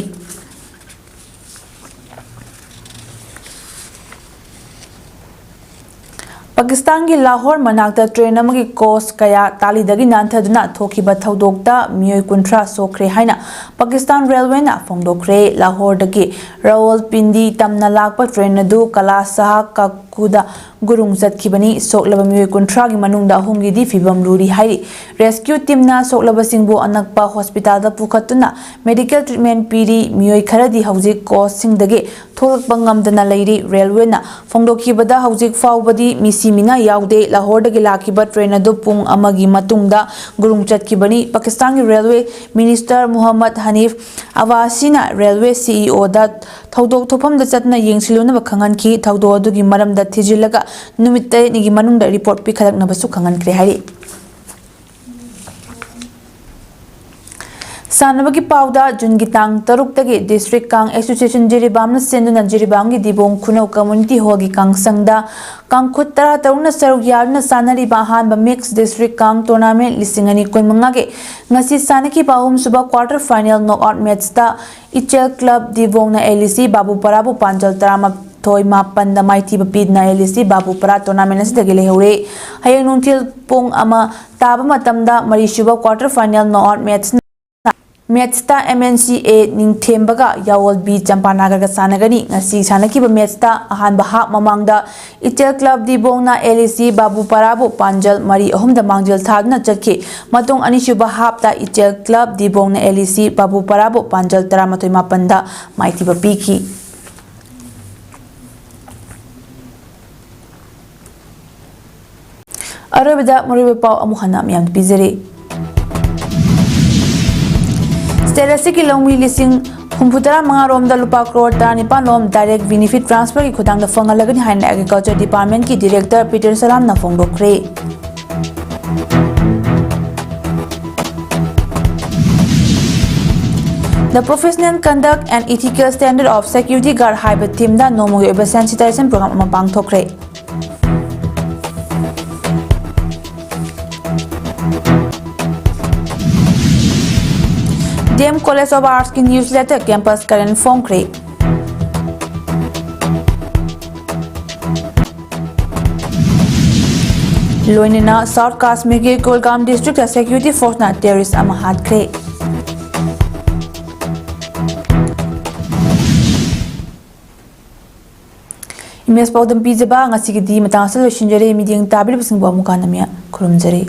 ꯄꯥꯀꯤꯁꯇꯥꯟꯒꯤ ꯂꯥꯍꯣꯔ ꯃꯅꯥꯛꯇ ꯇ꯭ꯔꯦꯟ ꯑꯃꯒꯤ ꯀꯣꯆ ꯀꯌꯥ ꯇꯥꯂꯤꯗꯒꯤ ꯅꯥꯟꯊꯗꯨꯅ ꯊꯣꯛꯈꯤꯕ ꯊꯧꯗꯣꯛꯇ ꯃꯤꯑꯣꯏ ꯀꯨꯟꯊ꯭ꯔꯥ ꯁꯣꯛꯈ꯭ꯔꯦ ꯍꯥꯏꯅ ꯄꯥꯀꯤꯁꯇꯥꯟ ꯔꯦꯜꯋꯦꯅ ꯐꯣꯡꯗꯣꯛꯈ꯭ꯔꯦ꯫ ꯂꯥꯍꯣꯔꯗꯒꯤ ꯔꯥꯋꯜꯄꯤꯟꯗꯤ ꯇꯝꯅ ꯂꯥꯛꯄ ꯇ꯭ꯔꯦꯟ ꯑꯗꯨ ꯀꯂꯥ ꯁꯍꯥ ꯀꯥꯀꯨꯗ ꯒꯨꯔꯨꯡ ꯆꯠꯈꯤꯕꯅꯤ꯫ ꯁꯣꯛꯂꯕ ꯃꯤꯑꯣꯏ ꯀꯨꯟꯊ꯭ꯔꯥꯒꯤ ꯃꯅꯨꯡꯗ ꯑꯍꯨꯝꯒꯤꯗꯤ ꯐꯤꯕꯝ ꯂꯨꯔꯤ ꯍꯥꯏꯔꯤ꯫ ꯔꯦꯁꯀ꯭ꯌꯨ ꯇꯤꯝꯅ ꯁꯣꯛꯂꯕꯁꯤꯡꯕꯨ ꯑꯅꯛꯄ ꯍꯣꯁꯄꯤꯇꯥꯜꯗ ꯄꯨꯈꯠꯇꯨꯅ ꯃꯦꯗꯤꯀꯦꯜ ꯇ꯭ꯔꯤꯠꯃꯦꯟ ꯄꯤꯔꯤ꯫ ꯃꯤꯑꯣꯏ ꯈꯔꯗꯤ ꯍꯧꯖꯤꯛ ꯀꯣꯆꯁꯤꯡꯗꯒꯤ ꯊꯣꯛꯂꯛꯄ ꯉꯝꯗꯅ ꯂꯩꯔꯤ꯫ ꯔꯦꯜꯋꯦꯅ ꯐꯣꯡꯗꯣꯛꯈꯤꯕꯗ ꯍꯧꯖꯤꯛ ꯐꯥꯎꯕꯗꯤ ꯃꯤꯁꯤ ꯃꯤꯅꯥ ꯌꯥꯎꯗꯦ꯫ ꯂꯥꯍꯣꯔꯗꯒꯤ ꯂꯥꯛꯈꯤꯕ ꯇ꯭ꯔꯦꯟ ꯑꯗꯨ ꯄꯨꯡ ꯑꯃꯒꯤ ꯃꯇꯨꯡꯗ ꯒꯨꯔꯨꯡ ꯆꯠꯈꯤꯕꯅꯤ꯫ ꯄꯥꯀꯤꯁꯇꯥꯟꯒꯤ ꯔꯦꯜꯋꯦ ꯃꯤꯅꯤꯁꯇꯔ ꯃꯨꯍꯝꯃꯗ ꯍꯅꯤꯐ ꯑꯋꯥꯁꯤꯅ ꯔꯦꯜꯋꯦ ꯁꯤꯏꯑꯣꯗ ꯊꯧꯗꯣꯛ ꯊꯣꯛꯐꯝꯗ ꯆꯠꯇꯨꯅ ꯌꯦꯡꯁꯤꯜꯂꯨꯅꯕ ꯈꯪꯍꯟꯈꯤ꯫ ꯊꯧꯗꯣꯛ ꯑꯗꯨꯒꯤ ꯃꯔꯝꯗ ꯊꯤꯖꯤꯜꯂꯒ ꯅꯨꯃꯤꯠ ꯇꯔꯦꯠꯅꯤꯒꯤ ꯃꯅꯨꯡꯗ ꯔꯤꯄꯣꯔꯠ ꯄꯤꯈꯠꯂꯛꯅꯕꯁꯨ ꯈꯪꯍꯟꯈ꯭ꯔꯦ ꯍꯥꯏꯔꯤ꯫ ꯁꯥꯟꯅꯕꯒꯤ ꯄꯥꯎꯗ, ꯖꯨꯟꯒꯤ ꯇꯥꯡ ꯇꯔꯨꯛꯇꯒꯤ ꯗꯤꯁꯇ꯭ꯔꯤꯛ ꯀꯥꯡ ꯑꯦꯁꯣꯁꯤꯌꯦꯁꯟ ꯖꯤꯔꯤꯕꯥꯝꯅ ꯁꯤꯟꯗꯨꯅ ꯖꯤꯔꯤꯕꯥꯝꯒꯤ ꯗꯤꯕꯣꯡ ꯈꯨꯅꯧ ꯀꯝꯃ꯭ꯌꯨꯅꯤꯇꯤ ꯍꯣꯜꯒꯤ ꯀꯥꯡꯁꯪꯗ ꯀꯥꯡꯈꯨꯠ ꯇꯔꯥ ꯇꯔꯨꯛꯅ ꯁꯔꯨꯛ ꯌꯥꯗꯨꯅ ꯁꯥꯟꯅꯔꯤꯕ ꯑꯍꯥꯟꯕ ꯃꯤꯛꯁ ꯗꯤꯁꯇ꯭ꯔꯤꯛ ꯀꯥꯡ ꯇꯣꯔꯅꯥꯃꯦꯟ ꯂꯤꯁꯤꯡ ꯑꯅꯤ ꯀꯨꯟꯃꯉꯥꯒꯤ ꯉꯁꯤ ꯁꯥꯟꯅꯈꯤꯕ ꯑꯍꯨꯝꯁꯨꯕ ꯀ꯭ꯋꯥꯔꯇꯔ ꯐꯥꯏꯅꯦꯜ ꯅꯣꯛꯑꯥꯎꯠ ꯃꯦꯠꯁꯇ ꯏꯆꯦꯜ ꯀ꯭ꯂꯕ ꯗꯤꯕꯣꯡꯅ ꯑꯦꯜ ꯏ ꯁꯤ ꯕꯥꯕꯨꯄꯔꯥꯕꯨ ꯄꯥꯟꯖꯜ ꯇꯔꯥꯃꯥꯊꯣꯏ ꯃꯥꯄꯟꯗ ꯃꯥꯏꯊꯤꯕ ꯄꯤꯗꯨꯅ ꯑꯦꯜ ꯏ ꯁꯤ ꯕꯥꯕꯨꯄꯔꯥ ꯇꯣꯔꯅꯥꯃꯦꯟ ꯑꯁꯤꯗꯒꯤ ꯂꯩꯍꯧꯔꯦ꯫ ꯍꯌꯦꯡ ꯅꯨꯡꯊꯤꯜ ꯄꯨꯡ ꯑꯃ ꯇꯥꯕ ꯃꯇꯝꯗ ꯃꯔꯤꯁꯨꯕ ꯀ꯭ꯋꯥꯔꯇꯔ ꯐꯥꯏꯅꯦꯜ ꯅꯣꯛꯑꯥꯎꯠ ꯃꯦꯠꯁ ꯃꯦꯠꯁꯇ ꯑꯦꯝ ꯑꯦꯟ ꯁꯤ ꯑꯦ ꯅꯤꯡꯊꯦꯝꯕꯒ ꯌꯥꯋꯜꯕꯤ ꯆꯝꯄꯥꯅꯥꯒꯔꯒ ꯁꯥꯟꯅꯒꯅꯤ꯫ ꯉꯁꯤ ꯁꯥꯟꯅꯈꯤꯕ ꯃꯦꯠꯁꯇ ꯑꯍꯥꯟꯕ ꯍꯥꯞ ꯃꯃꯥꯡꯗ ꯏꯆꯦꯜ ꯀ꯭ꯂꯕ ꯗꯤꯕꯣꯡꯅ ꯑꯦꯜ ꯏ ꯁꯤ ꯕꯥꯕꯨꯄꯔꯥꯕꯨ ꯄꯥꯟꯖꯜ ꯃꯔꯤ ꯑꯍꯨꯝꯗ ꯃꯥꯡꯖꯤꯜ ꯊꯥꯗꯨꯅ ꯆꯠꯈꯤ꯫ ꯃꯇꯨꯡ ꯑꯅꯤꯁꯨꯕ ꯍꯥꯞꯇ ꯏꯆꯦꯜ ꯀ꯭ꯂꯕ ꯗꯤꯕꯣꯡꯅ ꯑꯦꯜ ꯏ ꯁꯤ ꯕꯥꯕꯨꯄꯔꯥꯕꯨ ꯄꯥꯟꯖꯜ ꯇꯔꯥꯃꯥꯊꯣꯏ ꯃꯥꯄꯟꯗ ꯃꯥꯏꯊꯤꯕ ꯄꯤꯈꯤ꯫ ꯑꯔꯣꯏꯕꯗ ꯃꯔꯨꯑꯣꯏꯕ ꯄꯥꯎ ꯑꯃꯨꯛ ꯍꯟꯅ ꯃꯌꯥꯝꯗ ꯄꯤꯖꯔꯤ꯫ ꯁ꯭ꯇꯦꯠ ꯑꯁꯤꯒꯤ ꯂꯧꯃꯤ ꯂꯤꯁꯤꯡ ꯍꯨꯝꯐꯨꯇꯔꯥ ꯃꯉꯥ ꯔꯣꯝꯗ ꯂꯨꯄꯥ ꯀ꯭ꯔꯣꯔ ꯇꯔꯥꯅꯤꯄꯥꯟ ꯔꯣꯝ ꯗꯥꯏꯔꯦꯛ ꯕꯦꯅꯤꯐꯤꯠ ꯇ꯭ꯔꯥꯟꯁꯐꯔꯒꯤ ꯈꯨꯠꯊꯥꯡꯗ ꯐꯪꯍꯜꯂꯒꯅꯤ ꯍꯥꯏꯅ ꯑꯦꯒ꯭ꯔꯤꯀꯜꯆꯔ ꯗꯤꯄꯥꯔꯠꯃꯦꯟꯠꯀꯤ ꯗꯤꯔꯦꯛꯇꯔ ꯄꯤꯇꯔ ꯁꯂꯥꯝꯅ ꯐꯣꯡꯗꯣꯛꯈ꯭ꯔꯦ꯫ The Professional Conduct and Ethical Standard of Security Guard ꯍꯥꯏꯕ ꯊꯤꯝꯗ ꯅꯣꯡꯃꯒꯤ ꯑꯣꯏꯕ ꯁꯦꯟꯁꯤꯇꯥꯏꯖꯦꯁꯟ ꯄ꯭ꯔꯣꯒ꯭ꯔꯥꯝ ꯑꯃ ꯄꯥꯡꯊꯣꯛꯈ꯭ꯔꯦ꯫ D M College of Arts ꯀꯤ ꯅ꯭ꯌꯨꯁꯂꯦꯇꯔ ꯀꯦꯝꯄꯁ ꯀꯔꯦꯟ ꯐꯣꯡꯈ꯭ꯔꯦ꯫ ꯂꯣꯏꯅꯅ ꯁꯥꯎꯊ ꯀꯥꯁꯃꯤꯔꯒꯤ ꯀꯨꯜꯒꯥꯝ ꯗꯤꯁꯇ꯭ꯔꯤꯛꯇ ꯁꯦꯀ꯭ꯌꯨꯔꯤꯇꯤ ꯐꯣꯔꯁꯅ ꯇꯦꯔꯣꯔꯤꯁ ꯑꯃ ꯍꯥꯠꯈ꯭ꯔꯦ꯫ ꯏꯃꯦꯖ ꯄꯥꯎꯗꯝ ꯄꯤꯖꯕ ꯉꯁꯤꯒꯤꯗꯤ ꯃꯇꯥꯡ ꯑꯁꯤꯗ ꯂꯣꯏꯁꯤꯟꯖꯔꯦ꯫ ꯃꯤꯠꯌꯦꯡ ꯇꯥꯕꯤꯔꯤꯕꯁꯤꯡꯕꯨ ꯑꯃꯨꯛ ꯍꯟꯅ ꯈꯨꯔꯨꯝꯖꯔꯤ꯫